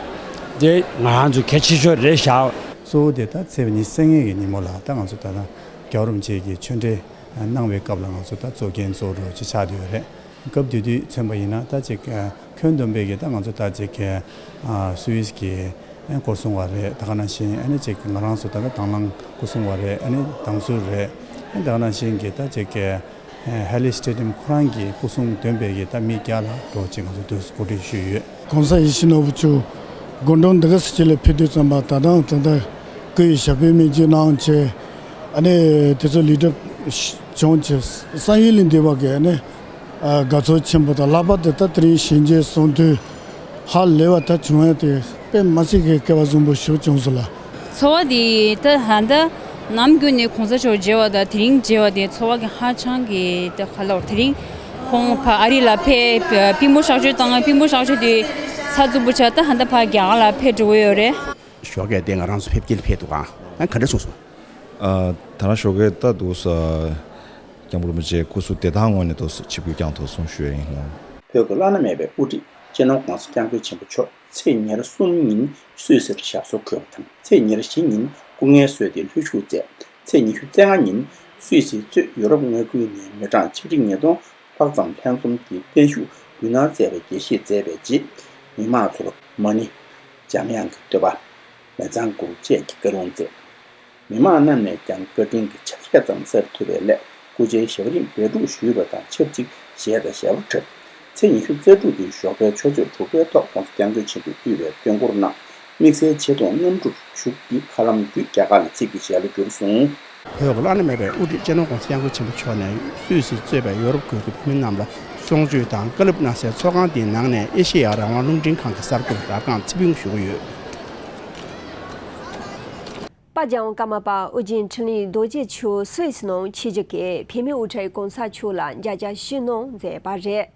དེ་ང་རང་ཚོ་གལ་ཆེ་ཤོས་རེད་བཞག། གཙོ་བོ་དེ་ད་ཚེས་ཉི་ཤུ་རྩ་ལྔ་གི་ཉིན་མོ་ལ་ད་ང་ཚོ་ད་ལྟ་རྒྱལ་བ་རིན་པོ་ཆེ་གི་ཆོས་འབྲེལ་གནང་བའི་སྐབས་ལ་ང་ཚོ་ད་གཙོ་འགན་གཙོ་བོ་ཅིག་ཆགས་བསྡད་ཡོད་རེད། སྐབས་དེ་དུས་མཚོན་པ་ཡིན་ན་ད་ཅིག་ཁྱོན་བསྡོམས་པའི་གི་ད་ང་ཚོ་ད་ཅིག་སུད་སི་གི་སྐོར་སྲུང་བ་རེད། ད་ག་ནང་བཞིན་ཨ་ནི་ཅིག་ང་རང་ཚོ་ད་ལྟ་དང་བླངས་སྐོར་སྲུང་བ་རེད། ཨ་ནི་དང་ཟུར་རེད། ཨ་ནི་ད་ག་ནང་བཞིན་གི་ད་ཅིག་ཧེ་ལི་སི་ཊེ་ཌི་ཡམ་ཁོ་རང་གི་སྐོར་སྲུང་འདོན་པའི་གི་ད་མི་བརྒྱ་ལྷག་འགྲོ་ཅིག་ང་ཚོ་དུས་སུ་གོ་སྒྲིག་ཞུས་ཡོད། གོང་ས་ཡིད་བཞིན་ནོར་བུ་མཆོག་དགུང་གྲངས་འདི་ག་ཙམ་ཅིག་ལ་ཕེབས་དུས་ཙམ་པ་ད་དུང་ད་ལྟ་སྐུ་ཡི་ཞབས་པད་སྨན་བཅོས་གནང་བྱས། ཨ་ནི་དེ་ཚོ་ལེགས་གྲུབ་བྱུང་བྱས་བསམ་ཡུལ་ལས་འདས་པ་གི་ཨ་ནི་དགའ་ཚོར་ཆེན་པོ་དང་། ལྷག་པར་དུ་ད་དེ་རིང་ཞལ་མཇལ་གསུང་དུས་ཧ་ལས་པ་ད་བྱུང་ཡ་དེ་དཔེ་མ་སྲིད་ཀྱི་སྐལ་བ་བཟང་པོ་ཞིག་བྱུང་སོང་ལ། ཚོར་བ་དེ་ད་ཧ་ད་ནམ་རྒྱུན་ནས་གོང་ས་མཆོག་མཇལ་བ་དང་དེ་རིང་མཇལ་བ་དེ་ཚོར་བ་གི་ཧ་ཅང་གི་ད་ག་ལབ། དེ་རིང་ཁོང་ཕ་ཨ་རི་ལ་ཕེབས། པུས་མོ་གཤག་བཅོས་བཏང་། པུས་མོ་གཤག་བཅོས་དེ་ཚགས་ཚུད་པོ་ཆགས། ད་ཧ་ད་ཕ་རྒྱ་གར་ལ་ཕེབས་འགྲོ་གི་ཡོད་རེད། ཞོགས་ཀས་དེ་ང་རང་ཚོ་ཕེབས་སྐྱེལ་ཕེབས་འདུག་ཨང་། ཨ་ག་འདྲ་སོང་སོང་། ཨ་ད་ལྟ་ཞོགས་ཀས་ད་འདུག་ས། སྐྱབས་མགོན་རིན་པོ་ཆེའི་སྐུ་གཟུགས་བདེ་ཐང་ངང་ནས་འདུག་ས་ཆིབས་བསྒྱུར་བསྐྱངས་ཐུབ་སོང་ཞུ་ཡ་ཡིན། བོད་ཀྱི་བླ་ན་མེད་པའི་དབུ་ཁྲིད་སྤྱི་ནོར་༧གོང་ས་༧སྐྱབས་མགོན་ཆེན་པོ་མཆོག་ཚེས་ཉེར་གསུམ་ཉིན་སུད་སིར་ཞབས་སོར་འཁོད་པ་དང་། ཚེས་ཉེར་བཞི་ཉིན་སྐུ་ངལ་གསོས་ཏེ་ལྷོད་བཞུགས་མཛད། ཚེས་ཉི་ཤུ་རྩ་ལྔ་ཉིན་སུད་སིའི་གཙོས་ཡུ་རོབ་མངའ་ཁུལ་ནས་མི་གྲངས་ཆིག་ཁྲི་ཉིས་སྟོང་ལྷག་ཙམ་ལྷན་འཛོམས་ཀྱིས་བརྟན་བཞུགས་གུས་ནང་མཛད་པའི་དགྱེས་བཞེས་མཛད་པའི་རྗེས། མི་མང་ཚོར་མ་ཎི། འཇམ་དབྱངས་ཀྱི་བསྟོད་པ། མི་ཚང་སྐོར་བཅས་ཀྱི་བཀའ་ལུང་མཛད། མི་མང་རྣམས་ནས་ཀྱང་བཀའ་དྲིན་གྱི་ཕྱག་རྒྱ་ཙམ་སྩལ་ཐུབ་པའི་སླད་སྐུ་ཕྱྭའི་ཞབས་རིམ་སྦས་སྒྲུབ་ཞུས་པ་དང་ཆབས་ཅིག་གཞས་དང་ཞལ་པར་འཁྲབ། ཚེས་ཉི་ཤུ་རྩ་དྲུག་གི་ཞོགས་པའི་ཆུ་ཚོད་དྲུག་པའི་ཐོག་༧གོང་ས་༧སྐྱབས་མགོན་ཆེན་པོས་དབུས་པའི་སྟོན་འཁོར་གནང་། དམིགས་བསལ་ཆེ་མཐོང་གནམ་གྲུར་བཞུགས་ཀྱིས་མཁའ་ལམ་བརྒྱུད་རྒྱ་གར་ལ་ཆིབས་ཀྱི་ཞལ་ལ་གྱུར་སོང་། བོད་ཀྱི་བླ་ན་མེད་པའི་དབུ་ཁྲིད་སྤྱི་ནོར་༧གོང་ས་༧སྐྱབས་མགོན་ཆེན་པོ་མཆོག་ནས་སུད་སིས་གཙོས་པའི་ཡོ་རོབ་ཁུལ་གྱི་བོད་མི་རྣམས་ལ་གསུང་ཆོས་དང་བཀའ་སློབ་གནང་སའི་ཚོགས་ཁང་དེའི་ནང་ནས་ཨེ་ཤེ་ཡ་རང་དབང་རླུང་འཕྲིན་ཁང་གི་གསར་འགོད་རབ་སྒང་ཆིབས་བསྒྱུར་ཞུས་ཡོད། པ་རྒྱལ་དབང་ཀརྨ་པ་ཨོ་རྒྱན་འཕྲིན་ལས་རྡོ་རྗེ་མཆོག་སུད་སི་ནང་ཆིབས་བསྒྱུར་གྱིས་བོད་མིའི་དབུ་ཁྲིད་གོང་ས་མཆོག་ལ་མཇལ་བཅར་ཞུས་གནང་མཛད་པ་རེད།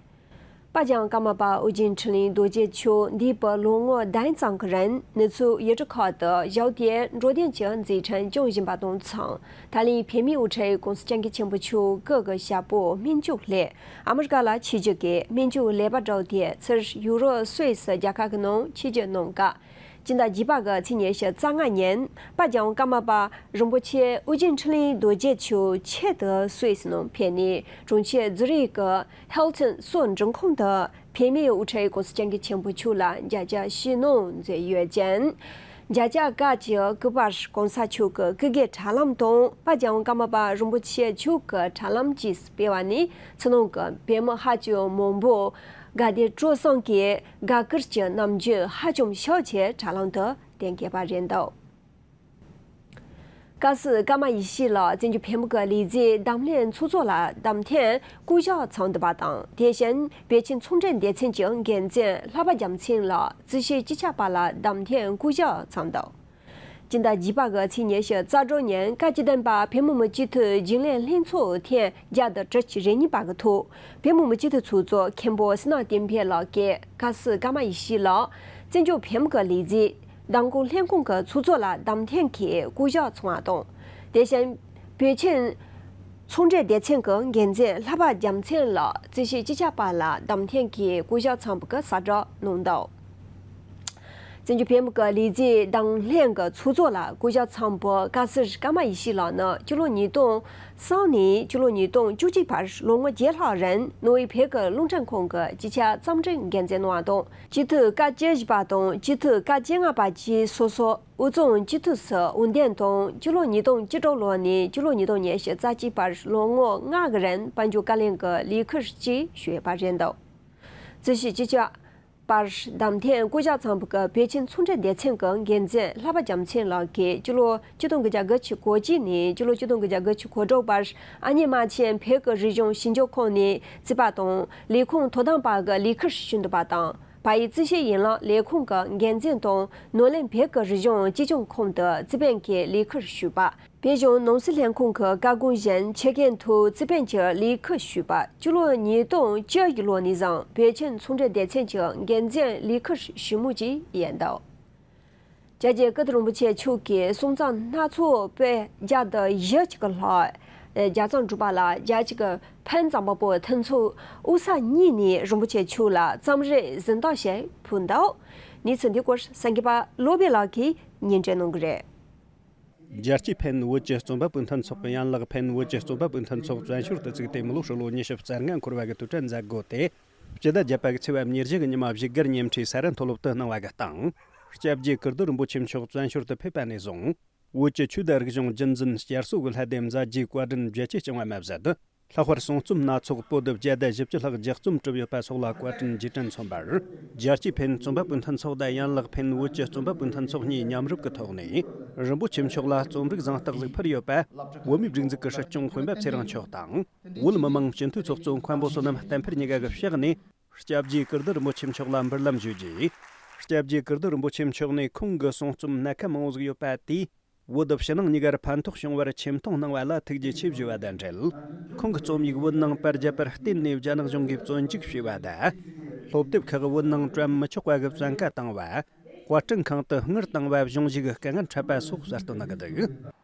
པ་རྒྱལ་དབང་ཀརྨ་པ་ཨོ་རྒྱན་འཕྲིན་ལས་རྡོ་རྗེ་མཆོག་འདས་པའི་ལོ་ངོ་བདུན་ཙམ་གྱི་རིང་ནུབ་མཚོ་ཡུལ་གྲུ་ཁག་ཏུ་བཞུགས་ཏེ་འགྲོ་དོན་གྱི་མཛད་འཕྲིན་སྐྱོང་བཞིན་པ་དང་མཚུངས། ད་ལན་བོད་མིའི་དབུ་ཁྲིད་གོང་ས་སྐྱབས་མགོན་ཆེན་པོ་མཆོག་སྐུ་གི་ཞབས་པོ་སྨན་བཅོས་སླད་ཨ་མི་རི་ཀ་ལ་ཆིབས་བསྒྱུར་གྱིས་སྨན་བཅོས་ལེགས་པར་གྲུབ་སྟེ་ཚུར་ཡུ་རོབ་སུད་སི་རྒྱལ་ཁབ་ཀྱི་ནང་ཆིབས་བསྒྱུར་གནང་སྐབས། སྤྱི་ཟླ་བརྒྱད་པ་གི་ཚེས་ཉི་ཤུ་རྩ་ལྔ་ཉིན་པ་རྒྱལ་དབང་ཀརྨ་པ་རིན་པོ་ཆེ་ཨོ་རྒྱན་འཕྲིན་ལས་རྡོ་རྗེ་མཆོག་ཆེད་དུ་སུད་སི་ནང་ཕེབས་ནས་གྲོང་ཁྱེར་ཛུ་རིག་གི་ཧིལ་ཊོན་གསོལ་མགྲོན་ཁང་དུ་བོད་མིའི་དབུ་ཁྲིད་གོང་ས་སྐྱབས་མགོན་ཆེན་པོ་མཆོག་ལ་མཇལ་བཅར་ཞུས་གནང་མཛད་ཡོད་ཅིང་། མཇལ་བཅར་སྐབས་ཀྱི་སྐུ་པར་གོང་ས་མཆོག་གི་སྐུ་སྒེར་དྲ་ལམ་དང་པ་རྒྱལ་དབང་ཀརྨ་པ་རིན་པོ་ཆེ་མཆོག་གི་དྲ་ལམ་བཅས་སུ་སྤེལ་བ་ནི་ཕྱི་ནང་གི་བོད་མི་ཧ་ཅང་མང་པོ་དགའ་དད་སྤྲོ་གསུམ་གྱིས་དགའ་སྐུལ་གྱི་རྣམ་འགྱུར་ཧ་ཅང་ཤུགས་ཆེ་དྲ་ལམ་དུ་བསྟན་གྱི་ཡོད་པ་རེད་འདུག། བཀའ་སྲིད་ཀརྨ་ཡེ་ཤེས་ལགས་བཙན་བྱོལ་བོད་མི་གི་ལས་བྱེད་བདམས་ལྷན་ཚོགས་གཙོ་ལ་བདམས་ཐོན་སྐུ་ཞབས་ཚང་འདུག་པ་དང་། དེ་བཞིན་བོད་ཁྱིམ་ཚོང་འབྲེལ་སྡེ་ཚན་གྱི་འགན་འཛིན་ལྷ་པ་རྒྱལ་མཚན་ལགས་རྩིས་ཞིབ་སྤྱི་ཁྱབ་པ་ལ་བདམས་ཐོན་སྐུ་ཞབས་ཚང་འདུག། སྤྱི་ཟླ་བརྒྱད་པ་གི་ཚེས་ཉི་ཤུ་རྩ་དྲུག་ཉིན་བཀའ་སྤྱི་བདུན་པ་བོད་མི་མང་སྤྱི་འཐུས་རྒྱུན་ལས་ལྷན་ཚོགས་ཐེངས་བརྒྱ་དང་དྲུག་ཅུ་རེ་གཉིས་པ་གི་ཐོག་བོད་མི་མང་སྤྱི་འཐུས་ཚོགས་གཙོ་མཁན་པོ་བསོད་ནམས་བསྟན་འཕེལ་ལགས་ཀྱིས་བཀའ་སྲིད་ཀརྨ་ཡེ་ཤེས་ལགས་བཙན་བྱོལ་བོད་མི་གི་ལས་བྱེད་མདང་དགོང་ལྷན་ཁང་གི་ཚོགས་གཙོ་ལ་བདམས་ཐོན་གྱིས་སྐུ་ཞབས་ཚང་བ་དང་། དེ་བཞིན་བོད་ཁྱིམ་ཚོང་འབྲེལ་སྡེ་ཚན་གྱི་འགན་འཛིན་ལྷ་པ་རྒྱལ་མཚན་ལགས་རྩིས་ཞིབ་སྤྱི་ཁྱབ་པ་ལ་བདམས་ཐོན་གྱིས་སྐུ་ཞབས་ཚང་བ་གི་གསལ་བསྒྲགས་གནང་འདུག། བཙན་བྱོལ་བོད་མི་གི་ལས་བྱེད་བདམས་ལྷན་གྱི་ཚོགས་གཙོ་ལ་སྐུ་ཞབས་ཚང་བ་བཀའ་སྲིད་ཀརྨ་ཡེ་ཤེས་ལགས་ནི་སྤྱི་ལོ་ཉིས་སྟོང་གསུམ་ནས་སྤྱི་ལོ་ཉིས་སྟོང་བཅུ་གཅིག་བར་ལོ་ངོ་བརྒྱད་ལྷག་རིང་ནོར་ཝེ་བོད་ཀྱི་རླུང་འཕྲིན་ཁང་གི་སྤྱི་ཁྱབ་རྩོམ་སྒྲིག་འགན་འཛིན་གནང་བ་དང་། སྤྱི་འཐུས་སྐབས་བཅུ་བཞི་པ་དང་སྤྱི་འཐུས་སྐབས་བཅོ་ལྔ་པ་བཅས་སོ་སོ་དབུས་གཙང་སྤྱི་འཐུས་སུ་འོས་འདེམས་དང་། སྤྱི་ལོ་ཉིས་སྟོང་བཅུ་དྲུག་ལོ་ནས་སྤྱི་ལོ་ཉིས་སྟོང་ཉི་ཤུ་རྩ་གཅིག་བར་ལོ་ངོ་ལྔ་གི་རིང་དཔལ་འབྱོར་བཀའ་བློན་གྱི་ལས་ཁུར་གཅིག་ཞུས་པ་རེད་འདུག། རྩིས་ཞིབ་སྤྱི་ཁྱབ། པར་བདམས་ཐོན་སྐུ་ཞབས་ཚང་པུ་གི་བོད་ཆེན་ཚོང་འབྲེལ་སྡེ་ཚན་གྱི་འགན་འཛིན་ལྷག་པ་རྒྱལ་མཚན་ལགས་ཀྱིས་སྤྱི་ལོ་ཆིག་སྟོང་དགུ་བརྒྱ་དགུ་བཅུ་གོ་གཅིག་ནས་སྤྱི་ལོ་ཆིག་སྟོང་དགུ་བརྒྱ་དགུ་བཅུ་གོ་དྲུག་བར་ཨ་མྱེས་རྨ་ཆེན་བོད་ཀྱི་རིག་གཞུང་ཞིབ་འཇུག་ཁང་ནས་རྩིས་པ་དང་ལས་ཁུངས་དོ་དམ་པ་གི་ལས་ཁུར་ཞུ་འདུག་པ་དང་། བལ་ཡུལ་རྩིས་དཔྱད་ཡན་ལག་ལས་ཁུངས་ཀྱི་འགན་འཛིན་དང་ནོར་གླིང་བོད་ཀྱི་རིག་གཞུང་གཅེས་སྐྱོང་ཁང་དུ་རྩིས་དཔོན་གྱི་ལས་ཁུར་ཞུས་པ། བོད་གཞུང་ནང་སྲིད་ལྷན་ཁང་གི་བཀའ་དགོངས་བཞིན་ཆེད་འགན་ཐོག་རྩིས་དཔོན་གྱི་ལས་ཁུར་ཞུས་པ། སྤྱི་ལོ་ཉིས་སྟོང་བཅུ་ཡི་ལོ་ནས་བཟུང་བོད་ཆེན་ཚོང་འབྲེལ་སྡེ་ཚན་གྱི་འགན་འཛིན་ལས་ཁུར་ཞུ་མུས་ཅིག་ཡིན་འདུག་རྒྱལ་གྱི་ཀིརྟི་རིན་པོ་ཆེ་མཆོག་གིས་གསུང་རྩོམ་སྣ་ཚོགས་པོད་བརྒྱ་དང་བཞི་ཅིག་གི་ལྷག་རྒྱལ་ཚོགས་འབྲུག་པ་ལ་རྒྱལ་སྤྱི་གི་ཕན་གཙང་པ་པོ་མཐུན་ཚོགས་དབུས་ས་གཉིས་ནས་རིན་པོ་ཆེ་མཆོག་ལ་རྩོམ་རིག་གཟེངས་རྟགས་ཤིག་ཕུལ་འདུག་གནས་ཚུལ་འདི་སྐོར་གསར་འགོད་པ་བློ་བྷེ་ལགས་ཀྱིས་སྙན་སྒྲོན་གནང་གི་རེད། རྒྱལ་སྤྱིའི་ཕན་བོད་ཀྱི་རྩོམ་པ་པོའི་མཐུན་ཚོགས་ཀྱི་ཡན་ལག་ཕན་བོད་ཀྱི་རྩོམ་པ་པོའི་མཐུན་ཚོགས་བཙན་བྱོལ་དུ་བཙུགས་ཏེ་མི་ལོ་ཧྲིལ་བོ་ཉི་ཤུ་རྩ་ལྔ་འཁོར་བ་གི་དུས་དྲན་མཛད་སྒོ་དེ་སྤྱི་ཟླ་བརྒྱད་པ་གི་ཚེས་པ་ཉེར་བཞི་གི་ཉི་མ་བཞུགས་སྒར་ཉེ་འཁྲིས་ས་རཱ་མཐོ་སློབ་ཏུ་གནང་བ་གི་སྟེང་། སྐྱབས་རྗེ་ཀིརྟི་རིན་པོ་ཆེ་མཆོག་བཙན་བྱོལ་དུ་ཕེབས་པ་ནས་བཟུང་བོད་ཀྱི་ཆོས་དང་རིག་གཞུང་རྒྱུན་འཛིན་བསྐྱར་གསོ་གི་ལྷ་སྡེ་མཛད་རྗེས་བཀའ་དྲིན་བརྒྱད་ཅུ་བཅིངས་བ་མ་ཟད། ལྷག་པར་གསུང་རྩོམ་སྣ་ཚོགས་པོ་ཏི་བརྒྱ་དང་བཞི་བཅུ་ལྷག་ལྗགས་རྩོམ་གྲུབ་ཡོད་པ་སོགས་ལ་བཀའ་དྲིན་རྗེས་དྲན་མཚོན་པར། རྒྱལ་སྤྱིའི་ཕན་རྩོམ་པ་པོའི་མཐུན་ཚོགས་དང་ཡན་ལག་ཕན་བོད་ཀྱི་རྩོམ་པ་པོའི་མཐུན་ཚོགས་གཉིས་མཉམ་རུབ་ཀྱི་ཐོག་ནས་རིན་པོ་ཆེ་མཆོག་ལ་རྩོམ་རིག་གཟེངས་རྟགས་ཟིག་ཕུལ་ཡོད་པ། བོད་མིའི་སྒྲིག་འཛུགས་ཀྱི་སྲིད་སྐྱོང་སྤེན་པ་ཚེ་རིང་མཆོག་དང་། བོད་མི་མང་སྤྱི་འཐུས་ཚོགས་གཙོ་མཁན་པོ་བསོད་ནམས་བསྟན་འཕེལ་གཉིས་ཀ་གི་ཕྱག་ནས་སྐྱབས་རྗེ་ཀིརྟི་རིན་པོ་ཆེ་མཆོག་ལ་འབུལ་ལམ་ཞུས་རྗེས། སྐྱབས་རྗེ་ཀིརྟི་རིན་པོ་ཆེ་མཆོག་ནས་ཁོང་གི་གསུང་རྩོམ་སྣ་ཁ་མང་བོ་ཟིག་ཡོད་པ་དེས། བོད་ཕྱི་ནང་གཉིས་ཀར་ཕན་ཐོགས་བྱུང་བར་ཆེ་མཐོང་གནང་བ་ལ་ཐུགས་རྗེ་ཆེ་ཞུ་བ་དང་འབྲེལ། ཁོང་གི་རྩོམ་ཡིག་བོད་ནང་པར་བརྒྱབ་པར་བརྟེན་ནས་རྒྱ་ནག་གཞུང་གིས་བཙོན་འཇུག་བྱས་པ་དང་། སློབ་དེབ་ཁག་བོད་ནང་བཀྲམ་མི་ཆོག་པ་གི་བཙན་བཀའ་བཏང་བ། དཔར་སྐྲུན་ཁང་དུ་དངུལ་བཏང་བ་གཞུང་བཞེས་ཀྱི་དཀའ་ངལ་འཕྲད་པ་སོགས་གསལ་སྟོན་གནང་གི་འདུག་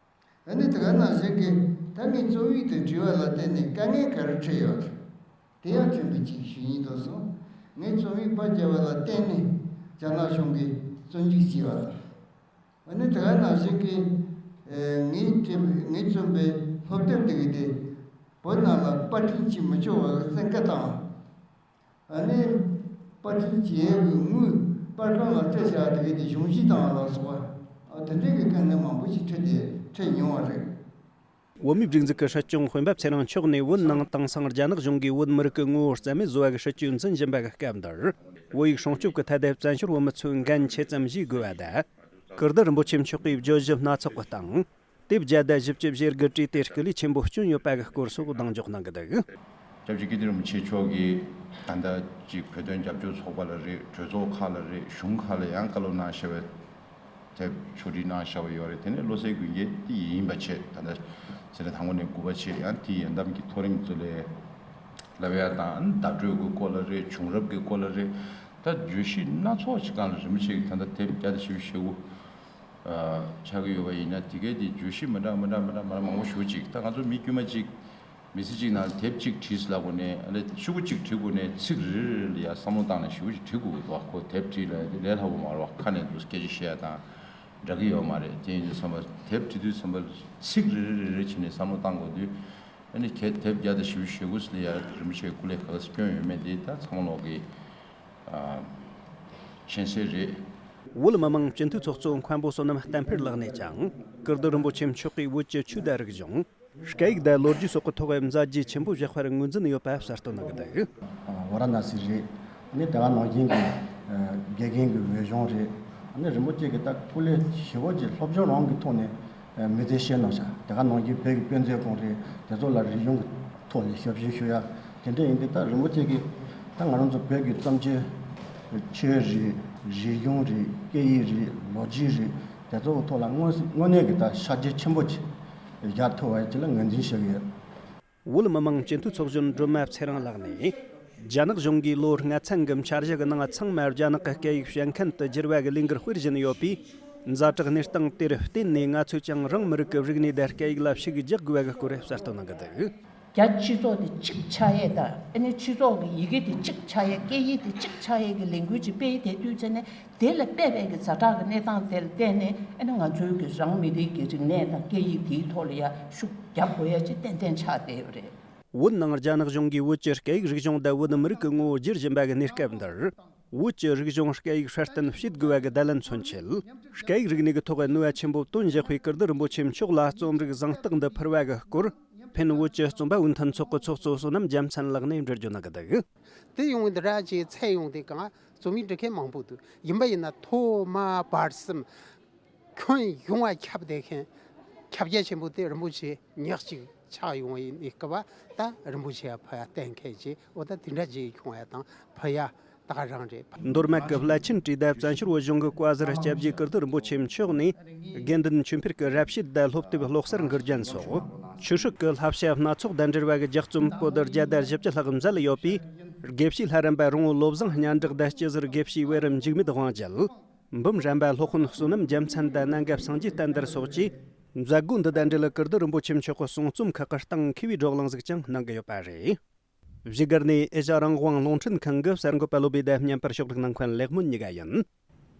ཨ་ནི་དེ་ག་ནང་བཞིན་གྱི་ད་ངའི་རྩོམ་ཡིག་དང་འབྲེལ་བ་ལ་བརྟེན་ནས་དཀའ་ངལ་ག་རེ་འཕྲད་ཡོད། དེ་ཡང་མཐུན་པའི་ཅིག་ཞུ་སྙིང་འདོད་སོང་། ངའི་རྩོམ་ཡིག་པར་བརྒྱབ་པ་ལ་བརྟེན་ནས་རྒྱ་ནག་གཞུང་གིས་བཙོན་འཇུག་བྱས་པ་དང་། ཨ་ནི་དེ་ག་ནང་བཞིན་གྱི་ངའི་བྲིས་ངའི་རྩོམ་པའི་སློབ་དེབ་དེ་གའི་དེ་བོད་ནང་ལ་པར་སྐྲུན་བྱེད་མི་ཆོག་པ་གི་བཙན་བཀའ་བཏང་། ཨ་ནི་པར་སྐྲུན་བྱེད་ཡས་ཀྱི་དངུལ་པར་ཁང་ལ་སྤྲད་བཞག་དེ་གའི་དེ་གཞུང་བཞེས་བཏང་བ་ལ་སོགས་པ་ཨ་དེ་འདྲའི་གི་དཀའ་ངལ་མང་པོ་ཞིག་འཕྲད་དེ་འཕྲད་མྱོང་བ་རེད། བོད་མིའི་སྒྲིག་འཛུགས་ཀྱི་སྲིད་སྐྱོང་སྤེན་པ་ཚེ་རིང་མཆོག་ནས་བོད་ནང་དེང་སང་རྒྱ་ནག་གཞུང་གིས་བོད་མི་རིགས་ཀྱི་ངོ་བོ་རྩ་མེད་བཟོ་བ་གི་སྲིད་ཇུས་འཛིན་བཞིན་པ་གི་སྐབས་འདིར། བོད་ཡིག་སྲུང་སྐྱོབ་ཀྱི་ཐད་དུ་བཙན་བྱོལ་བོད་མི་ཚོས་འགན་ཆེ་ཙམ་བཞེས་དགོས་པ་དང་། ཀིརྟི་རིན་པོ་ཆེ་མཆོག་གིས་བརྗོད་གཞི་སྣ་ཚོགས་ཀྱི་སྟེང་། དེབ་བརྒྱ་དང་བཞི་བཅུ་ཞེ་དགུ་བྲིས་ཏེ་སྐུ་ལས་ཆེན་པོ་བསྐྱོན་ཡོད་པ་གི་སྐོར་སོགས་གདེང་འཇོག་གནང་གི་འདུག་སྐྱབས་རྗེ་ཀིརྟི་རིན་པོ་ཆེ་མཆོག་གིས་ད་ལྟ་ཅིག་བོད་དོན་རྒྱབ་སྐྱོར་ཚོགས་པ་ལ་རེད། གྲོས་ཚོགས་ཁག་ལ་རེད། གཞུང་ཁག་ལ་ཡང་བཀའ་སློབ་གནང་བཞག་པའི་དེབ་ཕྱོགས་སྒྲིག་གནང་བཞག་པ་ཡོད་རེད། དེ་ནས་བློ་གསལ་དགུན་ཁའི་དེ་ཡིན་པ་བྱས། ད་ལྟ་ཚེས་གྲངས་དང་པོ་ནས་དགུ་པ་བྱས། ཡང་དེ་ཡི་ཡན་འདམ་གྱི་མཐོ་རིམ་གཙོ་ལས་ལབ་ཡ་དང་། བརྡ་སྤྲོད་ཀྱི་སྐོར་ལ་རེད། བྱུང་རབས་ཀྱི་སྐོར་ལ་རེད། ད་བརྗོད་གཞི་སྣ་ཚོགས་ཤིག་སྒང་ལ་རིན་པོ་ཆེ་གིས་ད་ལྟ་དེབ་བརྒྱ་དང་བཞི་བཅུ་ཞེ་དགུ་ཆགས་ཀྱི་ཡོད་པ་ཡིན་ན། དེ་གའི་དེ་བརྗོད་གཞི་མི་འདྲ་མི་འདྲ་མི་འདྲ་མི་འདྲ་མང་པོ་ཞེ་པོ་ཅིག་ད་ང་ཚོ་མི་དཀྱུས་མ་ཅིག་མི་ཚེ་གཅིག་ནང་དེབ་གཅིག་བྲིས་ལབ་དགོས་ནས། ཨ་ནི་ཤོག་གུ་གཅིག་བྲིས་དགོས་ནས་ཚིག་རེ་རེ་ལ་ཡ་བསམ་བློ་བཏང་ནས་ཞེ་པོ་ཅིག་བྲིས་དགོས་ཀྱི་འདུག་ཁོ་དེབ་བྲིས་ལ་དེ་ལས་སླ་པོ་མ་རེད་པ། ཁ་ནས་འདུག་སྐད་ཆ་བཤད་ཡ་དང་འདྲ་གི་ཡོད་མ་རེད། དེ་ཡིན་དུས་ཙམ་པ་དེབ་བྲིས་དུས་ཙམ་པ་ཚིག་རེ་རེ་རེ་རེ་བྱས་ནས་བསམ་བློ་བཏང་དགོས་དུས། ཨ་ནི་གལ་དེབ་བརྒྱ་དང་བཞི་བཅུ་ཞེ་དགུ་ལ་ཡ་རིན་པོ་ཆེ་སྐུ་ལས་ག་ཚོད་བསྐྱོན་ཡོད་མེད་དེ་ད་ཚང་མ་ལོག་གི་ཨ་མཁྱེན་གསལ་རེད། བོད་མི་མང་སྤྱི་འཐུས་ཚོགས་གཙོ་མཁན་པོ་བསོད་ནམས་བསྟན་འཕེལ་ལགས་ནས་ཀྱང་། ཀིརྟི་རིན་པོ་ཆེ་མཆོག་གིས་བོད་ཀྱི་ཆོས་དང་རིག་གཞུང་། སྐད་ཡིག་དང་ལོ་རྒྱུས་སོགས་ཀྱི་ཐོག་མཛད་རྗེས་ཆེན་པོ་བཞག་པར་ངོས་འཛིན་ཡོད་པ་གསལ་སྟོན་གནང་གི་འདུག་ཝཱ་ར་ཎ་སི་རེད། ཨ་ནི་དེ་ག་ནང་བཞིན་གྱི་དགེ་རྒན་གྱི་འོས་སྦྱོང་རེད། ཨ་ནི་རིན་པོ་ཆེ་གིས་ད་སྐུ་ལས་ཞེ་པོ་ཅིག་སློབ་སྦྱོང་རང་གི་ཐོག་ནས་མི་ཚེ་བསྐྱལ་གནང་ཤག་དེ་ག་ནང་བཞིན་བོད་ཀྱི་དཔེ་མཛོད་ཁང་རེད། དེ་ཚོ་ལ་རིག་གཞུང་གི་ཐོག་ནས་ཞབས་ཞུ་ཞུ་ཡ་དེ་འདྲ་ཡིན་དུས། ད་རིན་པོ་ཆེ་གིས་ད་ང་རང་ཚོ་བོད་ཀྱི་རྩོམ་ཆོས་ཆོས་རེད། རིག་གཞུང་རེད། སྐད་ཡིག་རེད། ལོ་རྒྱུས་རེད། དེ་ཚོ་གི་ཐོག་ལ་དངོས་དངོས་གནས་ཀྱི་ད་ཤར་རྒྱས་ཆེན་པོ་ཅིག་རྒྱག་ཐུབ་པ་ཅིག་ལ་ངོས་འཛིན་བྱེད་ཀྱི་ཡོད། བོད་མི་མང་སྤྱི་འཐུས་ཚོགས་གཞོན་སྒྲོལ་མ་ཚེ་རིང་ལགས་ནས། རྒྱ་ནག་གཞུང་གིས་ལོ་ལྔ་ཚན་གྱི་འཆར་གཞི་གི་ནང་ཚང་མ་རྒྱ་ནག་གི་སྐད་ཡིག་བཤད་མཁན་དུ་བསྒྱུར་བ་གི་ལས་འགུལ་སྤེལ་བཞིན་ཡོད་པས། ཛ་དྲག་གནས་སྟངས་དེར་བརྟེན་ནས། ང་ཚོས་ཀྱང་རང་མི་རིགས་ཀྱི་རིག་གནས་དང་སྐད་ཡིག་ལ་ཤུགས་རྒྱག་དགོས་པ་གི་སྐོར་གསལ་སྟོན་གནང་གི་འདུག་རྒྱ་སྤྱི་ཚོགས་དེ་གཅིག་ཆགས་ཡས་དང་། ཨ་ནི་སྤྱི་ཚོགས་ཀྱི་ཡི་གེ་དེ་གཅིག་ཆགས་ཡས། སྐད་ཡིག་དེ་གཅིག་ཆགས་ཡས་ཀྱི་ལས་འགུལ་ཅིག་སྤེལ་བསྡད་དུས་ཙམ་ནས། དེ་ལ་དཔག་པའི་གི་ཛ་དྲག་གི་གནས་སྟངས་དེ་ལ་བརྟེན་ནས། ཨ་ནི་ང་ཚོའི་གི་རང་མི་རིགས་ཀྱི་རིག་གནས་དང་སྐད་ཡིག་དེའི་ཐོག་ལ་ཡ་ཤུགས་རྒྱག་དགོས་ཡ་ཅིག་ཏན་ཏན་ཆགས་བསྡད་ཡོད་རེད། བོད་ནང་རྒྱ་ནག་གཞུང་གིས་བོད་ཀྱི་སྐད་ཡིག་རིག་གཞུང་དང་བོད་མི་རིགས་ཀྱི་ངོ་བོ་བསྒྱུར་བཞིན་པ་གི་གནས་སྐབས་འདིར། བོད་ཀྱི་རིག་གཞུང་སྐད་ཡིག་སྲ་བརྟན་བྱེད་དགོས་པ་གི་བརྡ་ལན་མཚོན་ཆེད། སྐད་ཡིག་རིག་གནས་ཀྱི་ཐོག་ནུས་པ་ཆེན་པོ་བཏོན་བཞག་པའི་ཀིརྟི་རིན་པོ་ཆེ་མཆོག་ལ་རྩོམ་རིག་གཟེངས་རྟགས་འདི་ཕུལ་བ་གི་སྐོར། ཕན་བོད་ཀྱི་རྩོམ་པ་པོའི་མཐུན་ཚོགས་ཀྱི་ཚོགས་གཙོ་བསོད་ནམས་རྒྱལ་མཚན་ལགས་ནས་འགྲེལ་བརྗོད་གནང་གི་འདུག་དེ་ཡོང་བའི་འདི་ར་ཅིག་ཚད་ཡོང་དེ་གང་ རྩོམ་ཡིག་འབྲི་མཁན་མང་པོ་འདུག་ཡིན་པ་ཡིན་ན་ཐོག་མ་བར་གསུམ་ཁྱོན་ཡོངས་ལ་ཁྱབ་བསྡད་མཁན་ཁྱབ་རྒྱ་ཆེན་པོ་དེ་རིན་པོ་ཆེ་ཉག་གཅིག་ཆགས་ཡོང་བ་ཡིན་ནི་སྐབས་ད་རིན་པོ་ཆེ་ཕ་ཡ་བསྟེན་མཁན་ཅིག་འོ་ད་དེ་འདྲ་ཅིག་ཁྱོང་ཡ་དང་ཕ་ཡ་ད་ག་རང་རེད། མདོ་སྨད་ཀྱི་བླ་ཆེན་བཀྲས་མདའ་བཙན་བྱོལ་བོད་གཞུང་གི་བཀའ་ཟུར་སྐྱབས་རྗེ་ཀིརྟི་རིན་པོ་ཆེ་མཆོག་ནས་དགེ་འདུན་ཆོས་འཕེལ་གྱི་རབ་བྱེད་དང་སློབ་དེབ་ཀློག་གསར་འགུལ་སྐྱོན་སོགས་ཆོས་སྲིད་ཀྱི་བསླབ་བྱ་སྣ་ཚོགས་དང་འབྲེལ་བ་གི་ལྗགས་རྩོམ་པོ་ཏི་བརྒྱ་དང་བཞི་བཅུ་ལྷག་མཛད་ཡོད་པས། དགེ་བཤེས་ལྷ་རམས་པ་རོང་བོ་བློ་བཟང་སྙན་གྲགས་དང་སྤྱི་ཟུར་དགེ་བཤེས་བེ་རི་འཇིགས་མེད་དབང་རྒྱལ། འབུམ་རམས་པ་སློབ་དཔོན་བསོད་ནམས་རྒྱལ་མཚན་དང་གནད་འགག་སངས་རྒྱས་བསྟན་དར་སོགས་ཀྱིས་མཛད་སྒོ་འདི་དང་འབྲེལ་ཀིརྟི་རིན་པོ་ཆེ་མཆོག་གི་གསུང་རྩོམ་ཁག་གི་སྟེང་མཁས་པའི་བགྲོ་གླེང་ཞིག་ཀྱང་གནང་གི་ཡོད་པ་རེད། བཞུགས་སྒར་ནས་ཨེ་ཤ་རང་དབང་རླུང་འཕྲིན་ཁང་གི་གསར་འགོད་པ་བློ་བྷེ་དང་མཉམ་པར་ཕྱོགས་སྒྲིག་གནང་མཁན་ལེགས་སྨོན་གཉིས་ཀ་ཡིན།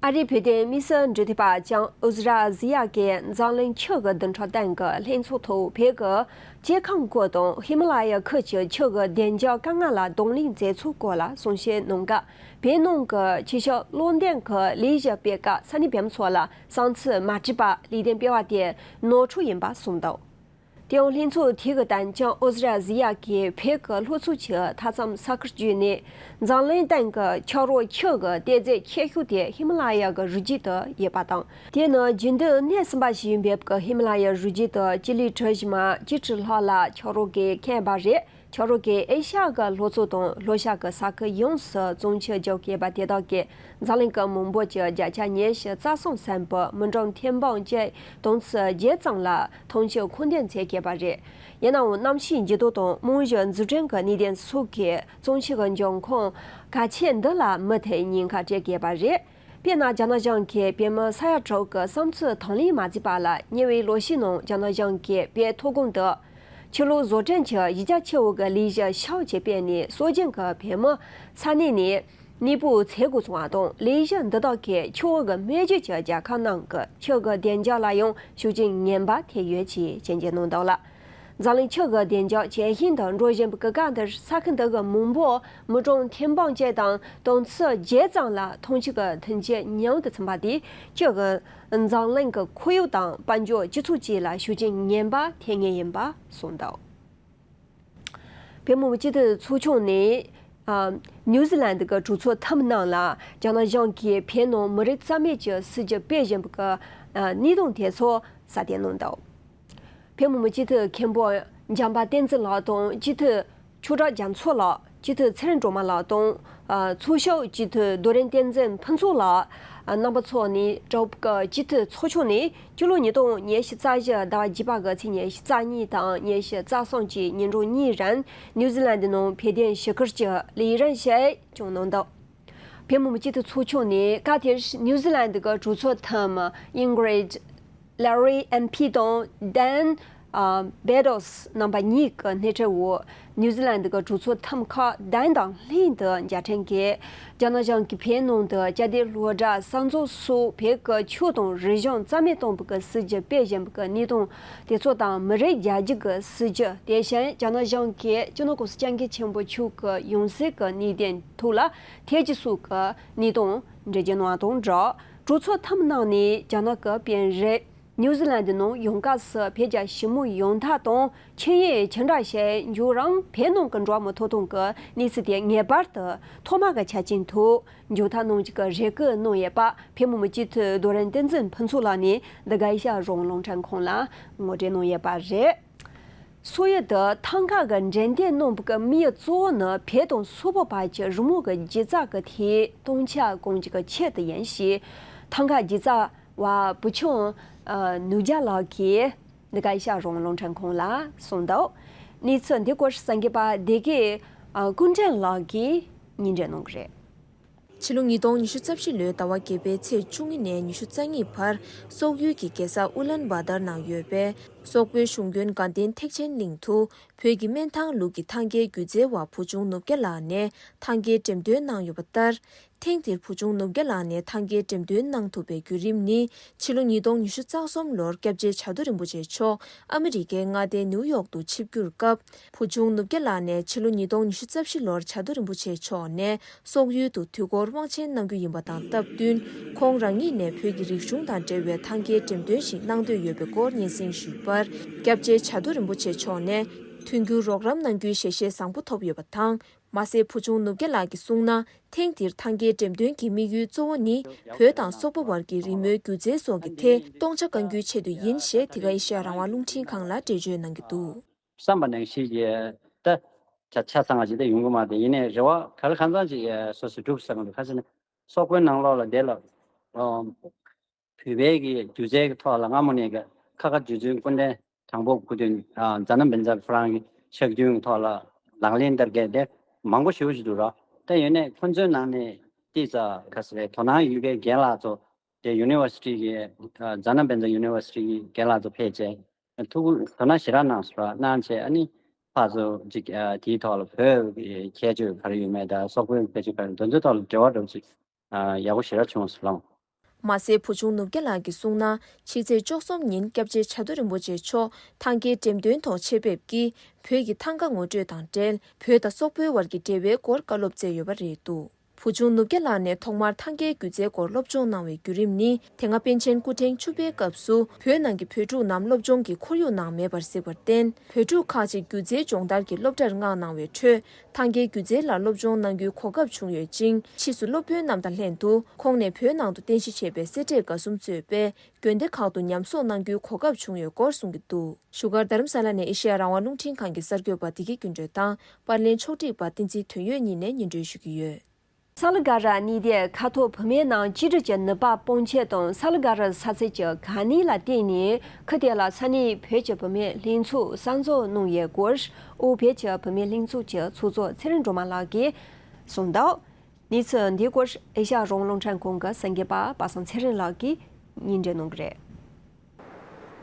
ཨ་རིའི་བོད་དོན་དམིགས་བསལ་འབྲེལ་མཐུད་པ་ལྕམ་ཨུ་ཟི་ར་ཟི་ཡ་གིས་འཛམ་གླིང་ཆུ་གི་བདུན་ཕྲག་སྟེང་གི་ལྷན་ཚོགས་ཐོག་བོད་ཀྱི་སྐྱེ་ཁམས་སྐོར་དང་ཧི་མ་ལ་ཡ་ཁུལ་གྱི་ཆུ་གི་བདེ་འཇགས་དཀའ་ངལ་ལ་གདོང་ལེན་མཛད་ཚུལ་སྐོར་ལ་གསུང་བཤད་གནང་སྐབས། བོད་ནང་གི་ཆུ་ཤུགས་གློག་འདོན་གྱི་ལས་གཞི་སྤེལ་སྐབས་ས་གནས་བོད་མི་ཚོ་ལ་བསམ་ཚུལ་མ་དྲིས་པར་ལས་དོན་སྤེལ་བ་དེ་ནོར་འཁྲུལ་ཡིན་པ་གསུངས་འདུག་དེ་ཡང་ལྷན་ཚོགས་དེ་གི་སྟེང་ལྕམ་ཨོ་ཟི་ར་ཟི་ཡ་གིས་བོད་ཀྱི་ལྷོ་ཕྱོགས་ཀྱི་མཐའ་མཚམས་ས་ཁུལ་བརྒྱུད་ནས་འཛམ་གླིང་སྟེང་གི་ཆུ་རོགས་ཆུ་གི་གཏེར་རྫས་ཆེ་ཤོས་དེ་ཧི་མ་ལ་ཡ་གི་རི་རྒྱུད་དུ་ཡོད་པ་དང་། དེ་ནི་རྒྱུན་དུ་གནས་གསུམ་པ་ཞིག་ཡིན་པའི་ཧི་མ་ལ་ཡ་རི་རྒྱུད་དུ་སྤྱི་ལེ་གྲུ་བཞི་མ་བཅུ་ཁྲི་ལྷག་ལ་ཆུ་རོགས་ཀྱིས་ཁེངས་པ་རེད། ཆུ་རོགས་ཀྱིས་ཨེ་ཤ་ཡ་གི་ལྷོ་ཕྱོགས་དང་ལྷོ་ཤར་གྱི་ས་ཁུལ་ཡོངས་སུ་གཙང་ཆུ་རྒྱག་ཡོད་པ་དེ་དག་གིས་འཛམ་གླིང་གི་མི་འབོར་གྱི་བརྒྱ་ཆ་ཉི་ཤུ་རྩ་གསུམ་ཙམ་པོ་མི་གྲངས་ཐེར་འབུམ་གཅིག་དོན་ཚན་བརྒྱད་ཙམ་ལ་འཐུང་ཆུ་མཁོ་འདོན་བྱེད་དགོས་པ་རེད། ཡིན་ནའང་གནམ་གཤིས་འགྱུར་ལྡོག་དང་རྨང་གཞི་འཛུགས་སྐྲུན་གྱི་གནད་དོན་སོགས་ཀྱིས་གཙང་ཆུ་གི་འབྱུང་ཁུངས་གལ་ཆེ་འདི་ལ་མུ་མཐུད་ཉེན་ཁ་སྤྲད་དགོས་པ་རེད། དཔེར་ན་རྒྱ་ནག་གཞུང་གིས་བོད་མི་ས་ཡ་དྲུག་གི་བསམ་ཚུལ་དང་ལེན་མ་བྱས་པ་ལ་ཉེ་བའི་ལོ་ཤས་ནང་རྒྱ་ནག་གཞུང་གིས་བོད་མཐོ་སྒང་དུ་ཆུ་ལོག་བཟོ་སྐྲུན་གྱི་གཞི་རྒྱ་ཆེ་བོ་གི་ལས་གཞི་ཤུགས་ཆེ་སྤེལ་ནས་སྲོལ་རྒྱུན་གྱི་བོད་མི་ས་གནས་ནས་གནས་སྤོ་བྱེད་དགོས་སོང་བ་དང་། ལས་གཞི་འདི་དག་གིས་ཆུ་བོ་གི་སྨད་རྒྱུད་ཀྱི་རྒྱལ་ཁབ་ནང་གི་ཆུ་གི་བདེ་འཇགས་ལ་ཡང་ཤུགས་རྐྱེན་ངན་པ་ཐེབས་ཡོད་ཅེས་སྐྱོན་བརྗོད་གནང་འདུག་ལ། འཛམ་གླིང་ཆུ་གི་བདེ་འཇགས་ཇེ་ཞན་དུ་འགྲོ་བཞིན་པའི་སྐབས་འདིར་ས་ཁུལ་འདི་གི་མི་འབོར་མི་གྲངས་ཐེར་འབུམ་གཅིག་དང་དོན་ཚན་བརྒྱད་ཙམ་ལ་འཐུང་ཆུ་གི་མཐུན་རྐྱེན་ཉུང་དུ་ཕྱིན་པ་དེས་ཆུ་གི་འཛམ་གླིང་གི་ཁོར་ཡུག་དང་དཔལ་འབྱོར་སྤྱི་ཚོགས་བཅས་ལ་ཤུགས་རྐྱེན་ངན་པ་ཐེབས་ངེས་ཡིན་པ་གསུངས་འདུག་བོད་མི་མང་སྤྱི་འཐུས་ཚོགས་ཆུང་ནས་ཨ་ནིའུ་ཛི་ལན་གྱི་གྲོས་ཚོགས་ཐེངས་ནང་ལ་རྒྱ་ནག་གཞུང་གིས་བོད་ནང་མི་རིགས་རྩ་མེད་ཀྱི་སྲིད་བྱུས་སྤེལ་བཞིན་པའི་ཨ་གནས་སྟངས་དེ་ཚོ་གསལ་སྟོན་གནང་འདུག་བོད་མི་མང་སྤྱི་འཐུས་མཁན་པོ་འཇམ་དཔལ་བསྟན་འཛིན་ལགས་དང་སྤྱི་འཐུས་ཆོས་གྲགས་རྒྱ་མཚོ་ལགས། སྤྱི་འཐུས་ཚེ་རིང་སྒྲོལ་མ་ལགས་དང་། ཨ་ཚོགས་ཞུགས་སྤྱི་འཐུས་རྡོ་རིང་བསྟན་འཛིན་ཕུན་ཚོགས་ལགས། ཨ་རྣམ་པ་ཚོ་ནས་དྲུག་གི་སྤྱི་འཐུས་ཚོགས་ཆུང་ནས་སྤྱི་ལོ་ཉིས་སྟོང་ཉི་ཤུ་རྩ་བཞི་ཟླ་བ་བརྒྱད་པ་གི་ཚེས་ཉི་ཤུ་རྩ་གཉིས་དང་ཉི་ཤུ་རྩ་གསུམ་གྱི་ཉིན་གྲངས་གཉིས་རིང་ནིའུ་ཛི་ལན་ནང་བོད་དོན་ཞུ་སྐུལ་གྱི་ལས་རིམ་ཞིག་བསྐྱངས་གནང་འདུག་བོད་མི་མང་སྤྱི་འཐུས་ཚོགས་ཆུང་ནས་སྐབས་དེར་ནིའུ་ཛི་ལན་གྱི་གྲོས་ཚོགས་ཐེངས་ཨིན་གྷི་རིད་ལེ་རི་ཨེམ་ཕི་དང་ཌན་ཨ་བེ་ཏོས་རྣམ་པ་གཉིས་ཀྱི་སྣེ་ཁྲིད་འོག་ནིའུ་ཛི་ལན་གྱི་གྲོས་ཚོགས་ཐེངས་ཁག་བདུན་དང་ལྷན་དུ་མཇལ་འཕྲད་ཀྱིས་རྒྱ་ནག་གཞུང་གིས་བོད་ནང་དུ་བཅའ་སྡོད་སློབ་གྲྭ་གསར་འཛུགས་སོགས་བོད་ཀྱི་ཆོས་དང་རིག་གཞུང་རྩ་མེད་གཏོང་བའི་གི་སྲིད་བྱུས་སྤེལ་བཞིན་པའི་གི་གནས་སྟངས་དེ་ཚོ་དང་མི་རིགས་རྒྱ་སྒྱུར་གྱི་སྲིད་བྱུས། དེ་བཞིན་རྒྱ་ནག་གཞུང་གིས་སྤྱི་ནོར་༸གོང་ས་༸སྐྱབས་མགོན་ཆེན་པོ་མཆོག་གི་ཡང་སྲིད་ཀྱི་གནས་སྟངས་ཐོག་ལ་ཐེ་ཇུས་སོགས་ཀྱི་གནས་སྟངས་འགྲེལ་བརྗོད་གནང་བ་དང་སྦྲགས། གྲོས་ཚོགས་ཐེངས་ནང་ནས་རྒྱ་ནག་གི་དཔོན་རིགས་ནིའུ་ཛི་ལན་ནང་ཡོང་སྐབས་སུ་བོད་རྒྱ་ཞི་མོལ་ཡོང་ཐབས་དང་ཆིངས་ཡིག་ཅི་འདྲ་ཞིག་འཇོག་རུང་བོད་ནང་གི་འགྲོ་བ་མིའི་ཐོབ་ཐང་གི་གནས་ཚུལ་དེ་ངེས་པར་དུ་ཐོག་མ་གི་ཆ་རྐྱེན་ཐོག་འཇོག་ཐབས་གནང་རྒྱུ་གི་རེ་སྐུལ་གནང་ཡོད་པ་བོད་མི་མང་སྤྱི་འཐུས་རྡོ་རིང་བསྟན་འཛིན་ཕུན་ཚོགས་ལགས་ནས་འདི་ག་ཨེ་ཤ་ཡ་རང་དབང་རླུང་འཕྲིན་ཁང་ལ་ངོ་སྤྲོད་གནང་ཡོད་པ་རེད། སོག་ཡུལ་དུ་ཐང་ག་གི་འགྲེམས་སྟོན་གནང་བའི་དམིགས་ཡུལ་གཙོ་བོ་ནི་བོད་དང་སོག་པོ་བར་གྱི་རི་མོ་གི་སྒྱུ་རྩལ་གྱི་ཐད་སྟོང་ཆ་སྐོང་རྒྱུ་གི་ཆེད་དུ་ཡིན་ཞེས་ཐང་ག་སྒྱུ་རྩལ་བ་བུ་ཆུང་ནུབ་རྒྱལ་ལགས་ཀྱིས་འདི་ག་ཨེ་ཤ་ཡ་རང་དབང་རླུང་འཕྲིན་ཁང་ལ་གསུངས་འདུག་གནས་ཚུལ་འདི་སྐོར་གསར་འགོད་པ་སྡེ་དགེ་ཀུན་དྲན་ལགས་ཀྱིས་སྙན་སྒྲོན་གནང་གི་རེད། ཕྱི་ལོ་ཉིས་སྟོང་ཉི་ཤུ་རྩ་བཞི་ལོའི་ཟླ་བ་བརྒྱད་པའི་ཚེས་བཅུ་གཉིས་ནས་ཉི་ཤུ་རྩ་གཉིས་བར་སོག་ཡུལ་གྱི་རྒྱལ་ས་ཨུ་ལན་བ་ཏར་ནང་ཡོད་པའི་སོག་པོའི་གཞུང་དོན་དགའ་ལྡན་ཐེག་ཆེན་གླིང་དུ་བོད་ཀྱི་སྨན་ཐང་ལུགས་ཀྱི་ཐང་གའི་སྒྱུ་རྩལ་བ་བུ་ཆུང་ནུབ་རྒྱལ་ལགས་ནས་ཐང་གའི་འགྲེམས་སྟོན་གནང་ཡོད་པ་ལྟར། ཐེངས་འདིར་བུ་ཆུང་ནུབ་རྒྱལ་ལགས་ནས་ཐང་གའི་འགྲེམས་སྟོན་གནང་ཐུབ་པའི་བརྒྱུད་རིམ་ནི། ཕྱི་ལོ་ཉིས་སྟོང་ཉི་ཤུ་རྩ་གསུམ་ལོར་སྐྱབས་རྗེ་བྱ་རྡོ་རིན་པོ་ཆེ་མཆོག་ཨ་མི་རི་ཀའི་མངའ་སྡེ་ནིའུ་ཡོག་ཏུ་ཆིབས་བསྒྱུར་སྐབས། བུ་ཆུང་ནུབ་རྒྱལ་ལགས་ནས་ཕྱི་ལོ་ཉིས་སྟོང་ཉི་ཤུ་རྩ་བཞི་ལོར་བྱ་རྡོ་རིན་པོ་ཆེ་མཆོག་ནས་སོག་ཡུལ་དུ་དུས་འཁོར་དབང་ཆེན་གནང་རྒྱུ་ཡིན་པ་དང་སྟབས་བསྟུན། ཁོང་རང་ཉིད་ནས་བོད་ཀྱི་རིག་གཞུང་དང་འབྲེལ་བའི་ཐང་གའི་འགྲེམས་སྟོན་ཞིག་གནང་འདོད་ཡོད་པའི་སྐོར་སྙན་སེང་ཞུས་པར། སྐྱབས་རྗེ་བྱ་རྡོ་རིན་པོ་ཆེ་མཆོག་ནས་མཐུན་འགྱུར་རོགས་རམ་གནང་རྒྱུའི་ཞལ་བཞེས་བཟང་པོ་ཐོབ་ཡོད་པ་དང་། མ་ཟད། བུ་ཆུང་ནུབ་རྒྱ་ལགས་ཀྱིས་གསུངས་ན། ཐེངས་འདིར་ཐང་གའི་འགྲེམས་སྟོན་གྱི་དམིགས་ཡུལ་གཙོ་བོ་ནི། བོད་དང་སོག་པོ་བར་གྱི་རི་མོའི་སྒྱུ་རྩལ་སོགས་ཀྱི་ཐད་སྟོང་ཆ་བཀང་རྒྱུའི་ཆེད་དུ་ཡིན་ཞེས་དེ་ག་ཨེ་ཤེ་ཡ་རང་དབང་རླུང་འཕྲིན་ཁང་ལ་འགྲེལ་བརྗོད་གནང་གི་འདུག་བསམ་པ་ནང་བཞིན་གྱི་ད་ཆ་ཆ་ཚང་བ་ཞིག་ད་ཡོང་གི་མ་རེད། ཡིན་ནའི་རེ་བ་ག་ལ་གང་འཚམ་ཞིག་སོ་སོས་སྒྲུབ་བསམ་གི་འདུག་ཁ་ཤས་ནི་སོག་པོའི་ནང་ལོགས་ལ་དེ་ལ་ཨོ། བོད་པའི་གི་སྒྱུ་རྩལ་གྱི་ཐོག་ལ་སྔ་མོ་ནས་གི་ཁ་ཁ་རྒྱུ་རྫུན་སྐུ་ཕྲེང་དང་པོ་སྐུ་མདུན་ཛ་ན་བཛྲ་ཁོ་རང་གི་ཕྱག་རྒྱུན་གྱི་ཐོག་ལ་ལག་ལེན་བསྟར་མཁན་དེ་མང་པོ་ཞེ་པོ་ཞིག་འདུག་ར། ད་ཡོད་ནས་ཁོང་ཚོའི་ནང་ནས་ཏིས་ག་ཟེར་རེད། དོ་སྣང་ཡོད་པའི་རྒན་ལགས་ཚོ་དེ་ཡུ་ནི་ཝར་སི་ཊི་གི་ཛ་ན་བཛྲ་ཡུ་ནི་ཝར་སི་ཊི་གི་རྒན་ལགས་ཚོ་ཕེབས་བྱས་ཐུགས་དོ་སྣང་ཞེ་དྲག་གནང་སོང་ར། གནང་བྱས་ཨ་ནི་ཕར་ཚུར་ཅིག་དེའི་ཐོག་ལ་བོད་ཀྱི་ཁྱད་ཆོས་ག་རེ་ཡོད་མེད་དང་སོག་པོའི་ཁྱད་ཆོས་ག་རེ་འདུག་དོན་ཚོའི་ཐོག་ལ་འབྲེལ་བ་འགྲོ་ཅིག་ཨ། ཡག་པོ་ཞེ་དྲག་བྱུང་སོང་། མ་ཟད། བུ་ཆུང་ནུབ་རྒྱ་ལགས་ཀྱིས་གསུངས་ན། ཕྱི་ཚེས་བཅུ་གསུམ་ཉིན་སྐྱབས་རྗེ་བྱ་དོ་རིན་པོ་ཆེ་མཆོག་ཐང་གའི་འགྲེམས་སྟོན་ཐོག་ཆེད་ཕེབས་ཀྱིས་བོད་ཀྱི་ཐང་ག་ངོ་སྤྲོད་དང་འབྲེལ་བོད་དང་སོག་པོའི་བར་གྱི་འབྲེལ་བའི་སྐོར་བཀའ་སློབ་སྩལ་ཡོད་པ་རེད་འདུག་བུ་ཆུང་ནུབ་རྒྱ་ལགས་ནས་ཐོག་མར་ཐང་གའི་སྒྱུ་རྩལ་སྐོར་སློབ་སྦྱོང་གནང་བའི་བརྒྱུད་རིམ་ནི། དེ་སྔ་པཎ་ཆེན་སྐུ་ཕྲེང་བཅུ་པའི་སྐབས་སུ་བོད་ནང་གི་བོད་ཕྲུག་རྣམས་སློབ་སྦྱོང་གི་ཁོར་ཡུག་ནང་མེད་པར་གཟིགས་པར་བརྟེན། བོད་ཕྲུག་ཁག་ཅིག་སྒྱུ་རྩལ་སྦྱོང་བརྡར་གྱི་སློབ་གྲྭར་མངགས་གནང་བའི་ཁྲོད། ཐང་གའི་སྒྱུ་རྩལ་ལ་སློབ་སྦྱོང་གནང་རྒྱུའི་གོ་སྐབས་བྱུང་ཡོད་ཅིང་། ཕྱིས་སུ་སློབ་དཔོན་རྣམས་དང་ལྷན་དུ་ཁོང་ནས་བོད་ནང་དུ་རྟེན་གཞི་བྱས་པའི་སེ་འབྲས་དགའ་གསུམ་གཙོས་པའི་དགོན་སྡེ་ཁག་ཏུ་ཉམས་གསོག་གནང་རྒྱུའི་གོ་སྐབས་བྱུང་ཡོད་སྐོར་གསུང་གི་འདུག་བཞུགས་སྒར་རྡ་རམ་ས་ལ་ནས་ཨེ་ཤེ་ཡ་རང་དབང་རླུང་འཕྲིན་ཁང་གི་གསར་འགོད་པ་བདེ་སྐྱིད་ཀུན་སྒྲོན་དང་པར་ལེན་ཕྱོགས་སྒྲིག་པ་བསྟན་འཛིན་དོན་ཡོད་གཉིས་ནས་སྙན་སྒྲོན་ཞུ་གི་ཡོད། ས་ལུ་སྒ་ར་གནས་སྡོད་ཁ་ཐོར་བུད་མེད་རྣམས་གཅིག་སྒྲིལ་གྱི་ནུས་པ་སྤུངས་ཆེད་དང་ས་ལུ་སྒ་ར་ས་ཚིགས་ཀྱི་ག་ནི་ལ་བརྟེན་ནས་ཁུལ་དེ་ལ་ས་གནས་བོད་ཀྱི་བུད་མེད་ལྷན་ཚོགས་གསར་འཛུགས་གནང་ཡོད་སྐོར་ཨོ་བོད་ཀྱི་བུད་མེད་ལྷན་ཚོགས་ཀྱི་ཚོགས་གཙོ་ཚེ་རིང་སྒྲོལ་མ་ལགས་ཀྱིས་གསུངས་འདུག་གནས་ཚུལ་འདིའི་སྐོར་ཨེ་ཤ་ཡ་རང་དབང་རླུང་འཕྲིན་ཁང་གི་གསར་འགོད་པ་པ་སངས་ཚེ་རིང་ལགས་ཀྱིས་སྙན་སྒྲོན་གནང་གི་རེད།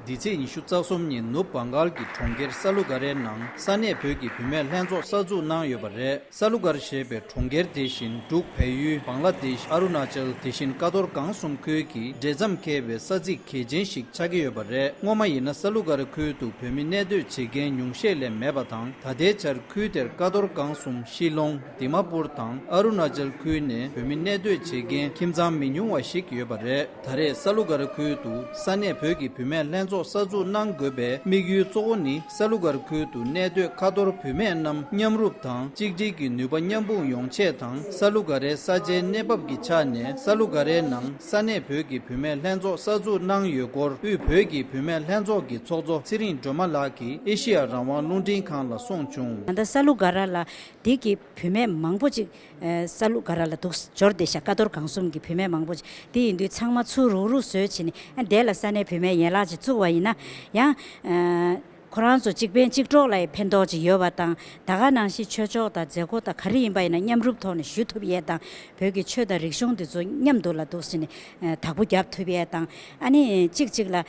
འདི་ཚེས་ཉི་ཤུ་རྩ་གསུམ་ཉིན་ནུབ་བྷང་གཱལ་གྱི་གྲོང་ཁྱེར་ས་ལུ་ག་རའི་ནང་ས་གནས་བོད་ཀྱི་བུད་མེད་ལྷན་ཚོགས་གསར་འཛུགས་གནང་ཡོད་པ་རེད། ས་ལུ་གར་ཞེས་པའི་གྲོང་ཁྱེར་དེ་བཞིན་འབྲུག་བལ་ཡུལ་བང་ལ་དེཤ་ཨ་རུ་ན་ཅལ་དེ་བཞིན་ཀ་རྡོར་སྒང་གསུམ་ཁུལ་གྱི་འདྲེས་མཚམས་འཁེལ་བའི་ས་ཚིགས་གལ་ཆེན་ཞིག་ཆགས་ཀྱི་ཡོད་པ་རེད། སྔོན་མ་ཡིན་ན་ས་ལུ་གར་ཁུལ་དུ་བོད་མི་གནས་སྡོད་བྱེད་མཁན་ཉུང་ཤས་ལས་མེད་པ་དང་། ད་ལྟའི་ཆར་ཁུལ་དེར་ཀ་རྡོར་སྒང་གསུམ་ཤི་ལོང་། དི་མ་པུར་དང་ཨ་རུ་ན་ཅལ་ཁུལ་ནས་བོད་མི་གནས་སྡོད་བྱེད་མཁན་ཁྱིམ་ཚང་མི་ཉུང་བ་ཞིག་ཡོད་པ་རེད། ད་རེས་ས་ལུ་གར་ཁུལ་དུ་ས་གནས་བོད་ཀྱི་བུད་མེད་ལྷན་ཚོགས་གསར་འཛུགས་གནང་དགོས་པའི་དམིགས་ཡུལ་གཙོ་བོ་ནི། ས་ལུ་གར་ཁུལ་དུ་གནས་སྡོད་ཁ་ཐོར་བུད་མེད་རྣམས་མཉམ་རུབ་དང་གཅིག་སྒྲིལ་གྱི་ནུས་པ་མཉམ་སྤུངས་ཡོང་ཆེད་དང་། ས་ལུ་ག་རའི་ས་ཆའི་གནས་བབ་ཀྱི་ཆ་ནས་ས་ལུ་ག་རའི་ནང་ས་གནས་བོད་ཀྱི་བུད་མེད་ལྷན་ཚོགས་གསར་འཛུགས་གནང་ཡོད་སྐོར་དབུས་བོད་ཀྱི་བུད་མེད་ལྷན་ཚོགས་ཀྱི་ཚོགས་གཙོ་ཚེ་རིང་སྒྲོལ་མ་ལགས་ཀྱིས་ཨེ་ཤེ་ཡ་རང་དབང་རླུང་འཕྲིན་ཁང་ལ་གསུངས་བྱུང་། ད་ལྟ་ས་ལུ་ག་ར་ལ་འདི་གི་བུད་མེད་མང་པོ་ཅིག་ཨ་ས་ལུ་ག་ར་ལ་འདུག་འབྱོར་བསྡད་ཤག་ཀ་རྡོར་སྒང་གསུམ་གྱི་བུད་མེད་མང་པོ་ཅིག་དེ་ཡིན་དུས་ཚང་མ་ཚུར་རུག་རུག་བཟོས་བྱས་ནས་ཨ་འདི་ལ་ས་གནས་བུད་མེད་ཡན་ལག་ཅིག་བཙུགས་པ་ཡིན་ན་ཡང་ཨ་ཁོ་རང་ཚོ་གཅིག་ཕན་གཅིག་གྲོགས་ལ་ཡང་ཕན་ཐོགས་ཅིག་ཡོད་པ་དང་། ད་ག་ནང་བཞིན་ཆོས་ཕྱོགས་དང་མཛད་སྒོ་དང་ག་རེ་ཡིན་པ་ཡིན་ན་མཉམ་རུབ་ཐོག་ནས་ཞུ་ཐུབ་ཡས་དང་། བོད་ཀྱི་ཆོས་དང་རིག་གཞུང་འདི་ཚོ་མཉམ་དུ་ལ་འདུག་ཟེར་ནས་ཨ་བདག་པོ་རྒྱབ་ཐུབ་ཡས་དང་། ཨ་ནི་གཅིག་གཅིག་ལ་ཨ་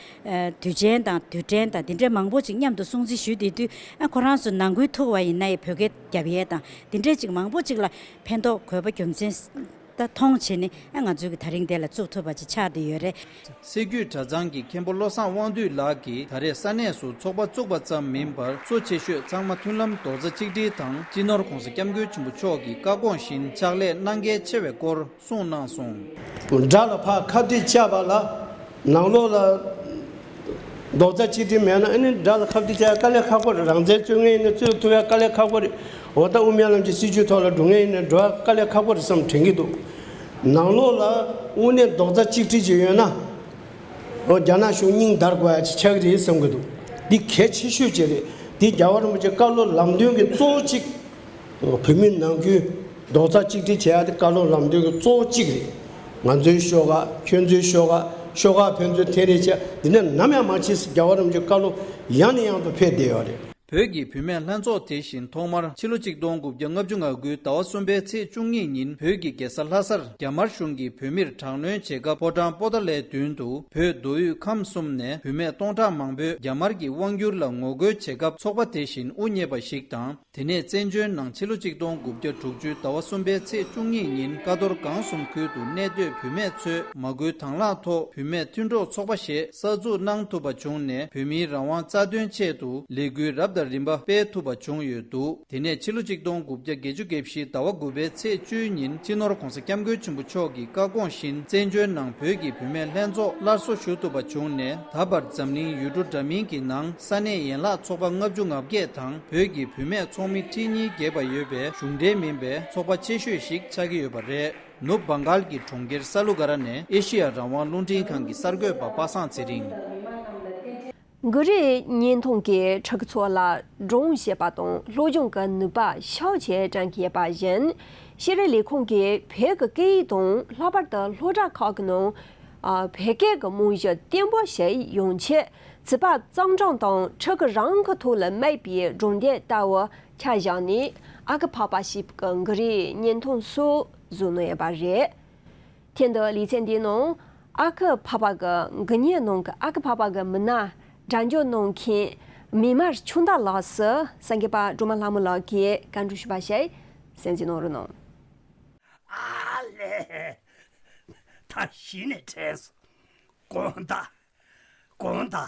དུས་ཆེན་དང་དུས་དྲན་དང་འདི་འདྲའི་མང་པོ་ཅིག་མཉམ་དུ་སྲུང་བརྩི་ཞུས་བསྡད་དུས། ཨ་ཁོ་རང་ཚོ་ནང་ཁུལ་ཐུག་པ་ཡིན་ན་ཡང་བོད་སྐད་རྒྱབ་ཡས་དང་འདི་འདྲའི་ཅིག་མང་པོ་ཅིག་ལ་ཕན་ཐོགས་དགོས་པ་རྒྱུ་མཚན་ད་མཐོང་བྱས་ནས། ཨ་ང་ཚོའི་གི་ད་རིང་དེ་ལ་བཙུགས་ཐུབ་པ་ཅིག་ཆགས་བསྡད་ཡོད་རེད། སྲིད་བརྒྱུད་གྲྭ་ཚང་གི་མཁན་པོ་བློ་བཟང་དབང་འདུས་ལགས་ཀྱིས་ད་རེས་ས་གནས་སུ་ཚོགས་པ་བཙུགས་པ་ཙམ་མིན་པར་གཙོ་ཆེ་ཤོས་ཚང་མ་མཐུན་ལམ་རྡོག་རྩ་གཅིག་སྒྲིལ་དང་། སྤྱི་ནོར་༸གོང་ས་༸སྐྱབས་མགོན་ཆེན་པོ་མཆོག་གི་བཀའ་དགོངས་བཞིན་ཕྱག་ལས་གནང་གལ་ཆེ་བའི་སྐོར་གསུངས་གནང་སོང་། དགྲ་ལ་ཕར་ཁ་གཏད་བཅག་པ་ལ་ནང་ལོགས་ལ་རྡོག་རྩ་གཅིག་སྒྲིལ་མེད་ན། ཨ་ནི་དགྲ་ལ་ཁ་གཏད་བཅག་ཡ་དཀའ་ལས་ཁག་པོ་རེད། རང་བཙན་རྩོད་མཁན་ཡིན་ན་རྩོད་ཐུབ་ཡ་དཀའ་ལས་ཁག་པོ་རེད། འོ་ད་དབུ་མའི་ལམ་གྱི་སྲིད་བྱུས་ཐོག་ལ་འགྲོ་མཁན་ཡིན་ན་འགྲོ་ཡ་དཀའ་ལས་ཁག་པོ་རེད་བསམ་དྲན་གྱི་འདུག་ནང་ལོགས་ལ་དངོས་གནས་རྡོག་རྩ་གཅིག་སྒྲིལ་ཅིག་ཡོད་ན། འོ་རྒྱ་ནག་གཞུང་སྙིང་འདར་དགོས་ཡ་ཅིག་ཆགས་ཀྱི་རེད་བསམ་གྱི་འདུག་འདི་གལ་ཆེ་ཤོས་ཅིག་རེད། འདི་རྒྱལ་བ་རིན་པོ་ཆེ་བཀའ་སློབ་ལམ་སྟོན་གྱི་གཙོ་བོ་གཅིག་བོད་མི་ནང་ཁུལ་རྡོག་རྩ་གཅིག་སྒྲིལ་བྱེད་ཡ་དེ་བཀའ་སློབ་ལམ་སྟོན་གྱི་གཙོ་བོ་གཅིག་རེད། ང་ཚོའི་ཤོག་ཁག་ཁྱོད་ཚོའི་ཤོག་ཁག་ཤོག་ཁག་ཕན་ཚུན་འཐེན་རེས་བྱས། འདི་ནས་ནམ་ཡང་མ་བྱེད་ཟེར་རྒྱལ་བ་རིན་པོ་ཆེའི་བཀའ་སློབ་ཡང་ནས་ཡང་དུ་ཕེབས་བསྡད་ཡོད་རེད། བོད་ཀྱི་བུད་མེད་ལྷན་ཚོགས་དེ་བཞིན་ཐོག་མར་ཕྱི་ལོ་ཆིག་སྟོང་དགུ་བརྒྱ་ལྔ་བཅུ་ང་དགུའི་ཟླ་བ་གསུམ་པའི་ཚེས་བཅུ་གཉིས་ཉིན་བོད་ཀྱི་རྒྱལ་ས་ལྷ་སར་རྒྱ་དམར་གཞུང་གིས་བོད་མིར་དྲག་གནོན་བྱེད་སྐབས་ཕོ་བྲང་པོ་ཏཱ་ལའི་མདུན་དུ་བོད་མདོ་དབུས་ཁམས་གསུམ་ནས་བུད་མེད་སྟོང་ཕྲག་མང་པོས་རྒྱ་དམར་གྱི་དབང་བསྒྱུར་ལ་ངོ་རྒོལ་བྱེད་སྐབས་ཚོགས་པ་དེ་བཞིན་དབུ་བརྙེས་པ་ཞིག་དང་། དེ་ནས་བཙན་བྱོལ་ནང་ཕྱི་ལོ་ཆིག་སྟོང་དགུ་བརྒྱ་དྲུག་ཅུའི་ཟླ་བ་གསུམ་པའི་ཚེས་བཅུ་གཉིས་ཉིན་ཀ་རྡོར་སྒང་གསུམ་ཁུལ་དུ་གནས་སྡོད་བུད་མེད་ཚོས་མ་སྐུལ་དང་བླངས་ཐོག་བུད་མེད་མཐུན་གྲོགས་ཚོགས་པ་ཞེས་གསར་འཛུགས་གནང་ཐུབ་པ་བྱུང་ནས། བོད་མིའི་རང་དབང་རྩ་དོན་ཆེད་དུ་ལས་འགུལ་རབ་ རིམ་པ་སྤེལ་ཐུབ་པ་བྱུང་ཡོད་འདུག་དེ་ནས་ཕྱི་ལོ་གཅིག་སྟོང་དགུ་བརྒྱ་བརྒྱད་ཅུ་གྱ་བཞི་ཟླ་བ་དགུ་པའི་ཚེས་བཅུའི་ཉིན་སྤྱི་ནོར་༧གོང་ས་༧སྐྱབས་མགོན་ཆེན་པོ་མཆོག་གི་བཀའ་དགོངས་བཞིན་བཙན་བྱོལ་ནང་བོད་ཀྱི་བུད་མེད་ལྷན་ཚོགས་སླར་གསོ་ཞུ་ཐུབ་པ་བྱུང་ནས། ད་བར་འཛམ་གླིང་ཡུལ་གྲུ་འདྲ་མིན་གྱི་ནང་ས་གནས་ཡན་ལག་ཚོགས་པ་ལྔ་བཅུ་ང་བརྒྱད་དང་བོད་ཀྱི་བུད་མེད་ཚོགས་མི་ཁྲི་གཉིས་བརྒལ་བ་ཡོད་པའི་གཞུང་འབྲེལ་མིན་པའི་ཚོགས་པ་ཆེ་ཤོས་ཤིག་ཆགས་ཀྱི་ཡོད་པ་རེད། ནུབ་བྷང་གཱལ་གྱི་གྲོང་ཁྱེར་ས་ལུ་ག་ར་ནས་ཨེ་ཤེ་ཡ་རང་དབང་རླུང་འཕྲིན་ཁང་གི་གསར་འགོད་པ་པ་སངས་ཚེ་རིང་། གུ་རུའི་བརྙན་ཐུང་གིས་ཕྲུ་གུ་ཚོ་ལ་སྒྲུང་བཤད་པ་དང་སློབ་སྦྱོང་གི་ནུས་པ་ཤུགས་ཆེ་བསྐྲུན་གྱི་ཡོད་པ་བཞིན། ཤེས་རིག་ལས་ཁུངས་ཀྱིས་བོད་ཀྱི་སྐད་ཡིག་དང་ལྷག་པར་དུ་སློབ་གྲྭ་ཁག་གི་ནང་ཨ་བོད་སྐད་ཀྱི་རྨང་གཞི་བརྟན་པོ་ཞིག་ཡོང་ཆེད། བྱིས་པ་གཙང་སྦྲ་དང་ཕྲུ་གུ་རང་གི་ཐོག་ལ་དམིགས་པའི་སྒྲུང་དེབ་ལྟ་བུ་ཆ་བཞག་ནས། ཨ་ཁུ་ཕག་པ་ཞེས་པའི་གུ་རུའི་བརྙན་ཐུང་སོགས་བཟོས་གནང་ཡོད་པ་རེད། དེ་འདི་ལེ་ཚན་འདིའི་ནང་ཨ་ཁུ་ཕག་པ་གི་འགུལ་བརྙན་ནང་གི་ཨ་ཁུ་ཕག་པ་གི་མི་སྣ་སྒྲ་འཇུག་གནང་མཁན་མི་དམར་ཆུང་བདག་ལགས་སུ་གསར་འགོད་པ་སྒྲོལ་མ་ལྷ་མོ་ལགས་ཀྱིས་བཀའ་འདྲི་ཞུས་པ་ཞིག་གསན་གཟིགས་གནང་རོགས་གནང་། ཨ་ལས། ད་གཞི་ནས་དྲན་སོང་། དགོངས་དག་དགོངས་དག་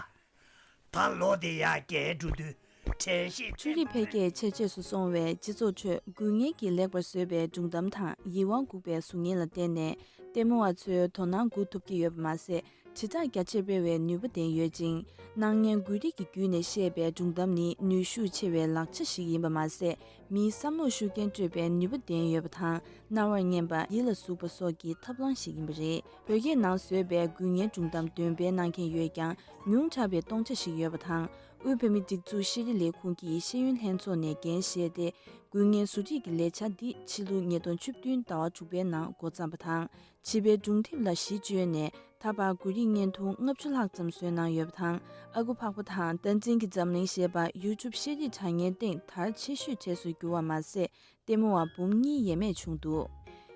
ད་ལོ་དེ་ཡར་རྒྱས་འགྲོ་དུས་དྲན་ཤེས། འཕྲུལ་རིག་འཕེལ་རྒྱས་ཆེས་ཆེར་སོང་བས་སྤྱི་ཚོགས་ཁྲོད་འགུལ་བརྙན་གྱིས་ལེགས་པར་བཟོས་པའི་སྒྲུང་གཏམ་དང་ཡིད་དབང་འགུག་པའི་གཟུགས་བརྙན་ལ་བརྟེན་ནས་ལྟད་མོ་བ་ཚོའི་དོ་སྣང་འགུག་ཐུབ་ཀྱི་ཡོད་པ་མ་ཟད། དྲིལ་བསྒྲགས་རྒྱ་ཆེར་སྤེལ་བའི་ནུས་པ་ལྡན་ཡོད་ཅིང་། སྣང་བརྙན་འགུལ་རིས་ཀྱི་བརྒྱུད་ནས་བཤད་པའི་སྒྲུང་གཏམ་ནི་ནུས་ཤུགས་ཆེ་བའི་ལག་ཆ་ཞིག་ཡིན་པ་མ་ཟད། མིའི་བསམ་བློར་ཤུགས་རྐྱེན་སྤྲོད་པའི་ནུས་པ་ལྡན་ཡོད་པ་དང་། རྣ་བར་སྙན་པ། ཡིད་ལ་ཟུག་པ་སོགས་ཀྱི་ཐབས་ལམ་ཞིག་ཡིན་པ་རེད། བོད་སྐད་ནང་བཟོས་པའི་འགུལ་བརྙན་སྒྲུང་གཏམ་འདོན་སྤེལ་གནང་མཁན་ཡོད་ཀྱང་། ཉུང་དྲགས་པའི་སྟོང་ཆ་ཞིག་ཡོད་པ་དང་། དབུས་བོད་མིའི་སྒྲིག་འཛུགས་ཤེས་རིག་ལས་ཁུངས་ཀྱི་ཤེས་ཡོན་ལྷན་ཚོགས་ནས་འགན་བཞེས་ཏེ། འགུལ་བརྙན་བཟོ་སྒྲིག་གི་ལས་འཆར་འདི་ཕྱི་ལོ་ཉིས་སྟོང་བཅུ་བདུན་ཟླ་བ་དྲུག་པའི་ནང་འགོ་བརྩམས་པ་དང་། བྱིས་པའི་སྒྲུང་དེབ་ལ་གཞི་བཅོལ་ནས། ད་བར་འགུལ་རིས་བརྙན་ཐུང་ལྔ་བཅུ་ལྷག་ཙམ་བཟོས་གནང་ཡོད་པ་དང་། ཨ་ཁུ་ཕག་པ་དང་། བསྟན་འཛིན་གྱི་འཛམ་གླིང་ཞེས་པ་ཡུ་ཊུབ་ཤེས་རིག་དྲ་བརྙན་སྟེང་དར་ཆེ་ཤོས་གྲས་སུ་གྱུར་བ་མ་ཟད། ལྟད་མོ་བ་འབུམ་གཉིས་ཡས་མས་བྱུང་འདུག་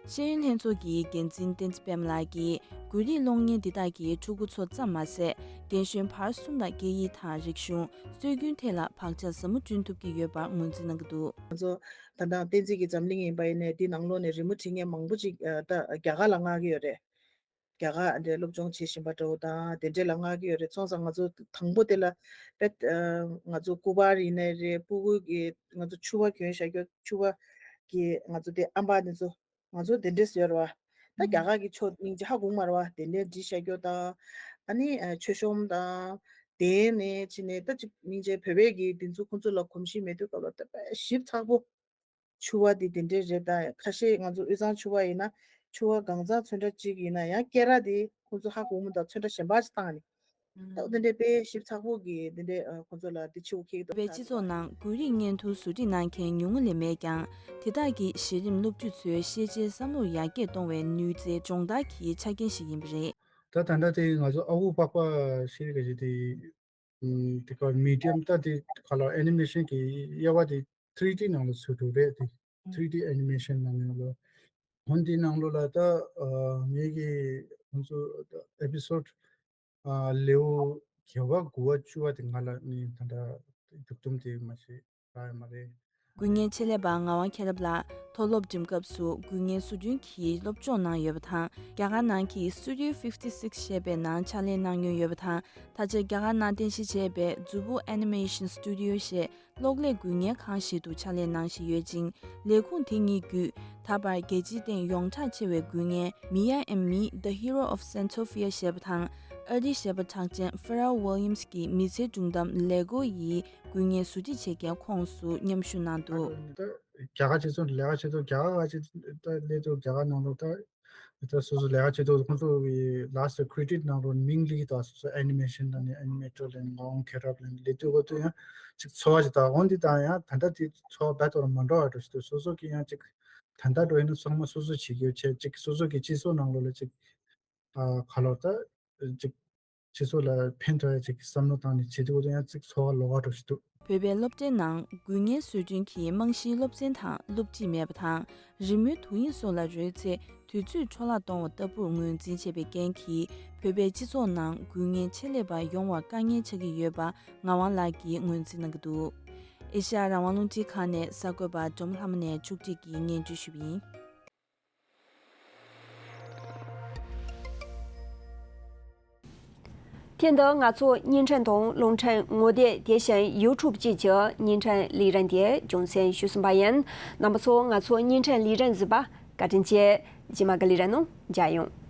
ཤེས་ཡོན་ལྷན་ཚོགས་ཀྱི་འགན་འཛིན་བསྟན་འཛིན་པད་མ་ལགས་ཀྱིས། འགུལ་རིས་གློག་བརྙན་འདི་དག་གིས་ཕྲུ་གུ་ཚོ་ཙམ་མ་ཟད། རྒན་གཞོན་བར་གསུམ་ལ་སྐད་ཡིག་དང་རིག་གཞུང་། སྲོལ་རྒྱུན་ཐད་ལ་བག་ཆགས་ཟབ་མོ་བསྐྲུན་ཐུབ་ཀྱི་ཡོད་པར་ངོས་འཛིན་གནང་གི་འདུག་ང་ཚོ་ད་ལྟ་བསྟན་འཛིན་གྱི་འཛམ་གླིང་ཡིན་པ་ཡིན་ནའི། འདི་ནང་ལོགས་ནས་རི་མོ་བྲིས་མཁན་མང་པོ་ཅིག་ཨ་ད་རྒྱ་གར་ལ་མངགས་ཀྱི་ཡོད་རེད། རྒྱ་གར་འདྲའི་སློབ་སྦྱོང་བྱེད་བཞིན་པ་འདྲ་བོ་དང་དེ་འདྲའི་ལ་མངགས་ཀྱི་ཡོད་རེད། སོང་ཙང་ང་ཚོ་དང་པོ་དེ་ལ་དཔེ་ཨ་ང་ཚོ་སྐུ་པར་ཡིན་ནའི་རེད། སྤུ་གུ་གི་ང་ཚོ་ཕྱུ་པ་གྱོན་བཞག་རྒྱུ། ཕྱུ་པ་གི་ང་ཚོ་དེ་ཨམ་པ་དེ་ཚོ། ང་ཚོ་དེ་འདྲས་ཡོད་རེད་བ། ད་རྒྱ་གར་གྱི་ཕྱོགས་སྙིང་རྗེ་ཧ་གོ་མ་རེད་བ། དེ་འདྲས་བྲིས་བཞག་རྒྱུ་དང་། ཨ་ནི་ཨ་མཆོད་གཤོམ་དང་། དེ་ནས་ཕྱིན་ནས་ད་ཅིག་སྙིང་རྗེ་བོད་པའི་གི་དེ་ཚོ་ཁོང་ཚོ་ལ་གོམས་གཤིས་མེད་དུས་སྐབས་ལ་ད་དཔེ་ཞིབ་ཚགས་པོ། ཕྱུ་པ་དེ་དེ་འདྲས་རེད། ད་ཁ་ཤས་ང་ཚོ་དབུས་གཙང་ཕྱུ་པ་ཡིན་ན། ཕྱུ་པ་གང་ཚང་ཚོན་ཁྲ་གཅིག་ཡིན་ན་ཡང་སྐེ་རགས་དེ་ཁོང་ཚོ་ཧ་གོ་མི་འདུག་ཚོན་ཁྲ་གཞན་པ་ཞིག་བཏང་ནས། ད་དེ་འདྲས་དཔེ་ཞིབ་ཚགས་པོ་གི་དེ་འདྲས་ཨ་ཁོང་ཚོ་ལ་དེ་ཕྱི་བོ་ཁེག་བོད་སྤྱི་ཚོགས་ནང་འགུལ་རིས་བརྙན་ཐུང་བཟོ་སྒྲིག་གནང་མཁན་ཉུང་ངུ་ལས་མེད་ཀྱང་། དེ་དག་གིས་གཞི་རིམ་སློབ་ཕྲུག་ཚོའི་ཤེས་བྱའི་བསམ་བློར་ཡར་རྒྱས་གཏོང་བའི་ནུས་རྩལ་སྦྱོང་བརྡར་གྱི་ཆ་རྐྱེན་ཞིག་ཡིན་པ་རེད། ད་ད་ལྟ་དེ་ང་ཚོ་ཨ་ཁུ་པགས་པ་ཤེས་རིག་ག་ཞིག་དེ། ཨུམ། དེ་ག་མི་ཌི་ཡམ་ད་དེ་ག་ལ་ཨེ་ནི་མེ་ཤན་གྱི་དབྱེ་བ་དེ་ཐི་རི་ཌི་ནང་ལ་ཚུད་འགྲོ་རེད་དེ། ཐི་རི་ཌི་ཨེ་ནི་མེ་ཤན་ནང་ནས་ལ། འོན་ཏེ་ནང་ལོགས་ལ་ད་ཨ་ངེད་ཀྱི་ང་ཚོ་ཨེ་པི་སོ་ཌི་ཨ་ལེའུ་བརྒྱད་པ་དགུ་པ་བཅུ་པ་དེ་ང་ལ་ནི་ད་ལྟ་མཇུག་བསྡོམས་དེ་མ་ཤེས་རག་ཡོད་མ་རེད། འགུལ་བརྙན་ཆེད་ལས་པ་ངག་དབང་མཁྱེན་རབ་ལགས་མཐོ་སློབ་འགྲིམ་སྐབས་སུ་འགུལ་བརྙན་བཟོ་སྐྲུན་གྱི་སློབ་སྦྱོང་གནང་ཡོད་པ་དང་། རྒྱ་གར་ནང་གི་Studio fifty six ཞེས་པའི་ནང་ཕྱག་ལས་གནང་མྱོང་ཡོད་པ་དང་། ད་ཆ་རྒྱ་གར་ནང་རྟེན་གཞི་བྱས་པའི་Zubu Animation Studio ཞེས་གློག་ཀླད་འགུལ་བརྙན་ཁང་ཞིག་ཏུ་ཕྱག་ལས་གནང་བཞིན་ཡོད་ཅིང་། ལས་ཁུངས་དེ་གཉིས་བརྒྱུད་ད་བར་རྒྱལ་སྤྱིའི་སྟེང་ཡོངས་གྲགས་ཆེ་བའི་འགུལ་བརྙན་Mia and Me, The Hero of Santofia ཞེས་པ་དང་། ཨ་རིའི་གཞས་པ་གྲགས་ཅན་Pharrell Williams གྱི་མི་ཚེའི་སྒྲུང་གཏམ་Lego ཡི་འགུལ་བརྙན་བཟོ་སྒྲིག་བྱེད་མཁན་ཁོངས་སུ་མཉམ་ཞུགས་གནང་འདུག་ད་རྒྱ་གར་སྤྱི་ཚོགས་ལས་ཀ་བྱེད་དུས་རྒྱ་གར་ཁ་ཅིག་ད་སླེབས་དུས་རྒྱ་གར་ནང་ལོགས་ད་ད་སོ་སོ་ལས་ཀ་བྱེད་དུས་ཁོང་ཚོ་གི་last credit ནང་ལོགས་མིང་ལི་དང་སོ་སོ་ཨེ་ནི་མེ་ཤན་དང་ནི་ཨེ་ནི་མེ་ཊར་ལ་ངག་དབང་མཁྱེན་རབ་ལ་སླེབས་དུས་གོ་དུས་ཡང་ཅིག་ཚོར་བ་ཅིག་དང་། འོན་ཏེ་ད་ཡང་ད་ལྟ་དེ་ཚོར་བ་རྦད་དེ་མ་འགྲོ་བ་འདྲ་ཞིག་འདུག་སོ་སོ་གི་ཡང་ཅིག་ད་ལྟ་འགྲོ་ཡིན་ན་ཚང་མ་སོ་སོ་བྱེད་རྒྱུ་བྱས། ཅིག་སོ་སོ་གི་སྤྱི་ཚོགས་ནང་ལོགས་ལ་ཅིག་ཨ་ག་ལོར་ད་ཅིག་སྤྱི་ཚོགས་ལ་ཕན་ཐོགས་ཡ་ཅིག་བསམ་བློ་བཏང་ནས་བྱེད་དུས་ཡང་ཅིག་ཚོར་བ་ལོག་པ་འདྲ་ཞིག་འདུག་བོད་པའི་སློབ་གྲྭའི་ནང་འགུལ་བརྙན་བཟོ་སྐྲུན་གྱི་རྨང་གཞིའི་སློབ་ཚན་དང་སློབ་ཁྲིད་མེད་པ་དང་། རི་མོའི་དུས་ཡུན་སོགས་ལ་རོལ་ཚེ་དུས་ཚོད་འཕྲོ་བརླག་གཏོང་བ་ལྟ་བུར་ངོས་འཛིན་བྱས་པའི་རྐྱེན་གྱིས། བོད་པའི་སྤྱི་ཚོགས་ནང་འགུལ་བརྙན་ཆེད་ལས་པ་ཡོང་བར་དཀའ་ངལ་ཆགས་ཀྱི་ཡོད་པ་ངག་དབང་ལགས་ཀྱིས་ངོས་འཛིན་གནང་གི་འདུག་ཨེ་ཤ་ཡ་རང་དབང་རླུང་འཕྲིན་ཁང་ནས་གསར་འགོད་པ་འབྲོམ་ལྷ་མོ་ནས་ཕྱོགས་སྒྲིག་གིས་སྙན་སྒྲོན་ཞུས་པ་ཡིན། ཐེངས་འདིའི་ང་ཚོའི་བརྙན་འཕྲིན་དང་རླུང་འཕྲིན་ངོ་དེབ་དེ་བཞིན་ཡུ་ཊུབ་བཅས་ཀྱི་བརྙན་འཕྲིན་ལས་རིམ་དེ་རྒྱང་སྲིང་ཞུས་ཟིན་པ་ཡིན། རྣམ་པ་ཚོ་ང་ཚོའི་བརྙན་འཕྲིན་ལས་རིམ་གཟིགས་པར་བཀའ་དྲིན་ཆེ། རྗེས་མ་གི་ལས་རིམ་ནང་མཇལ་ཡོང་།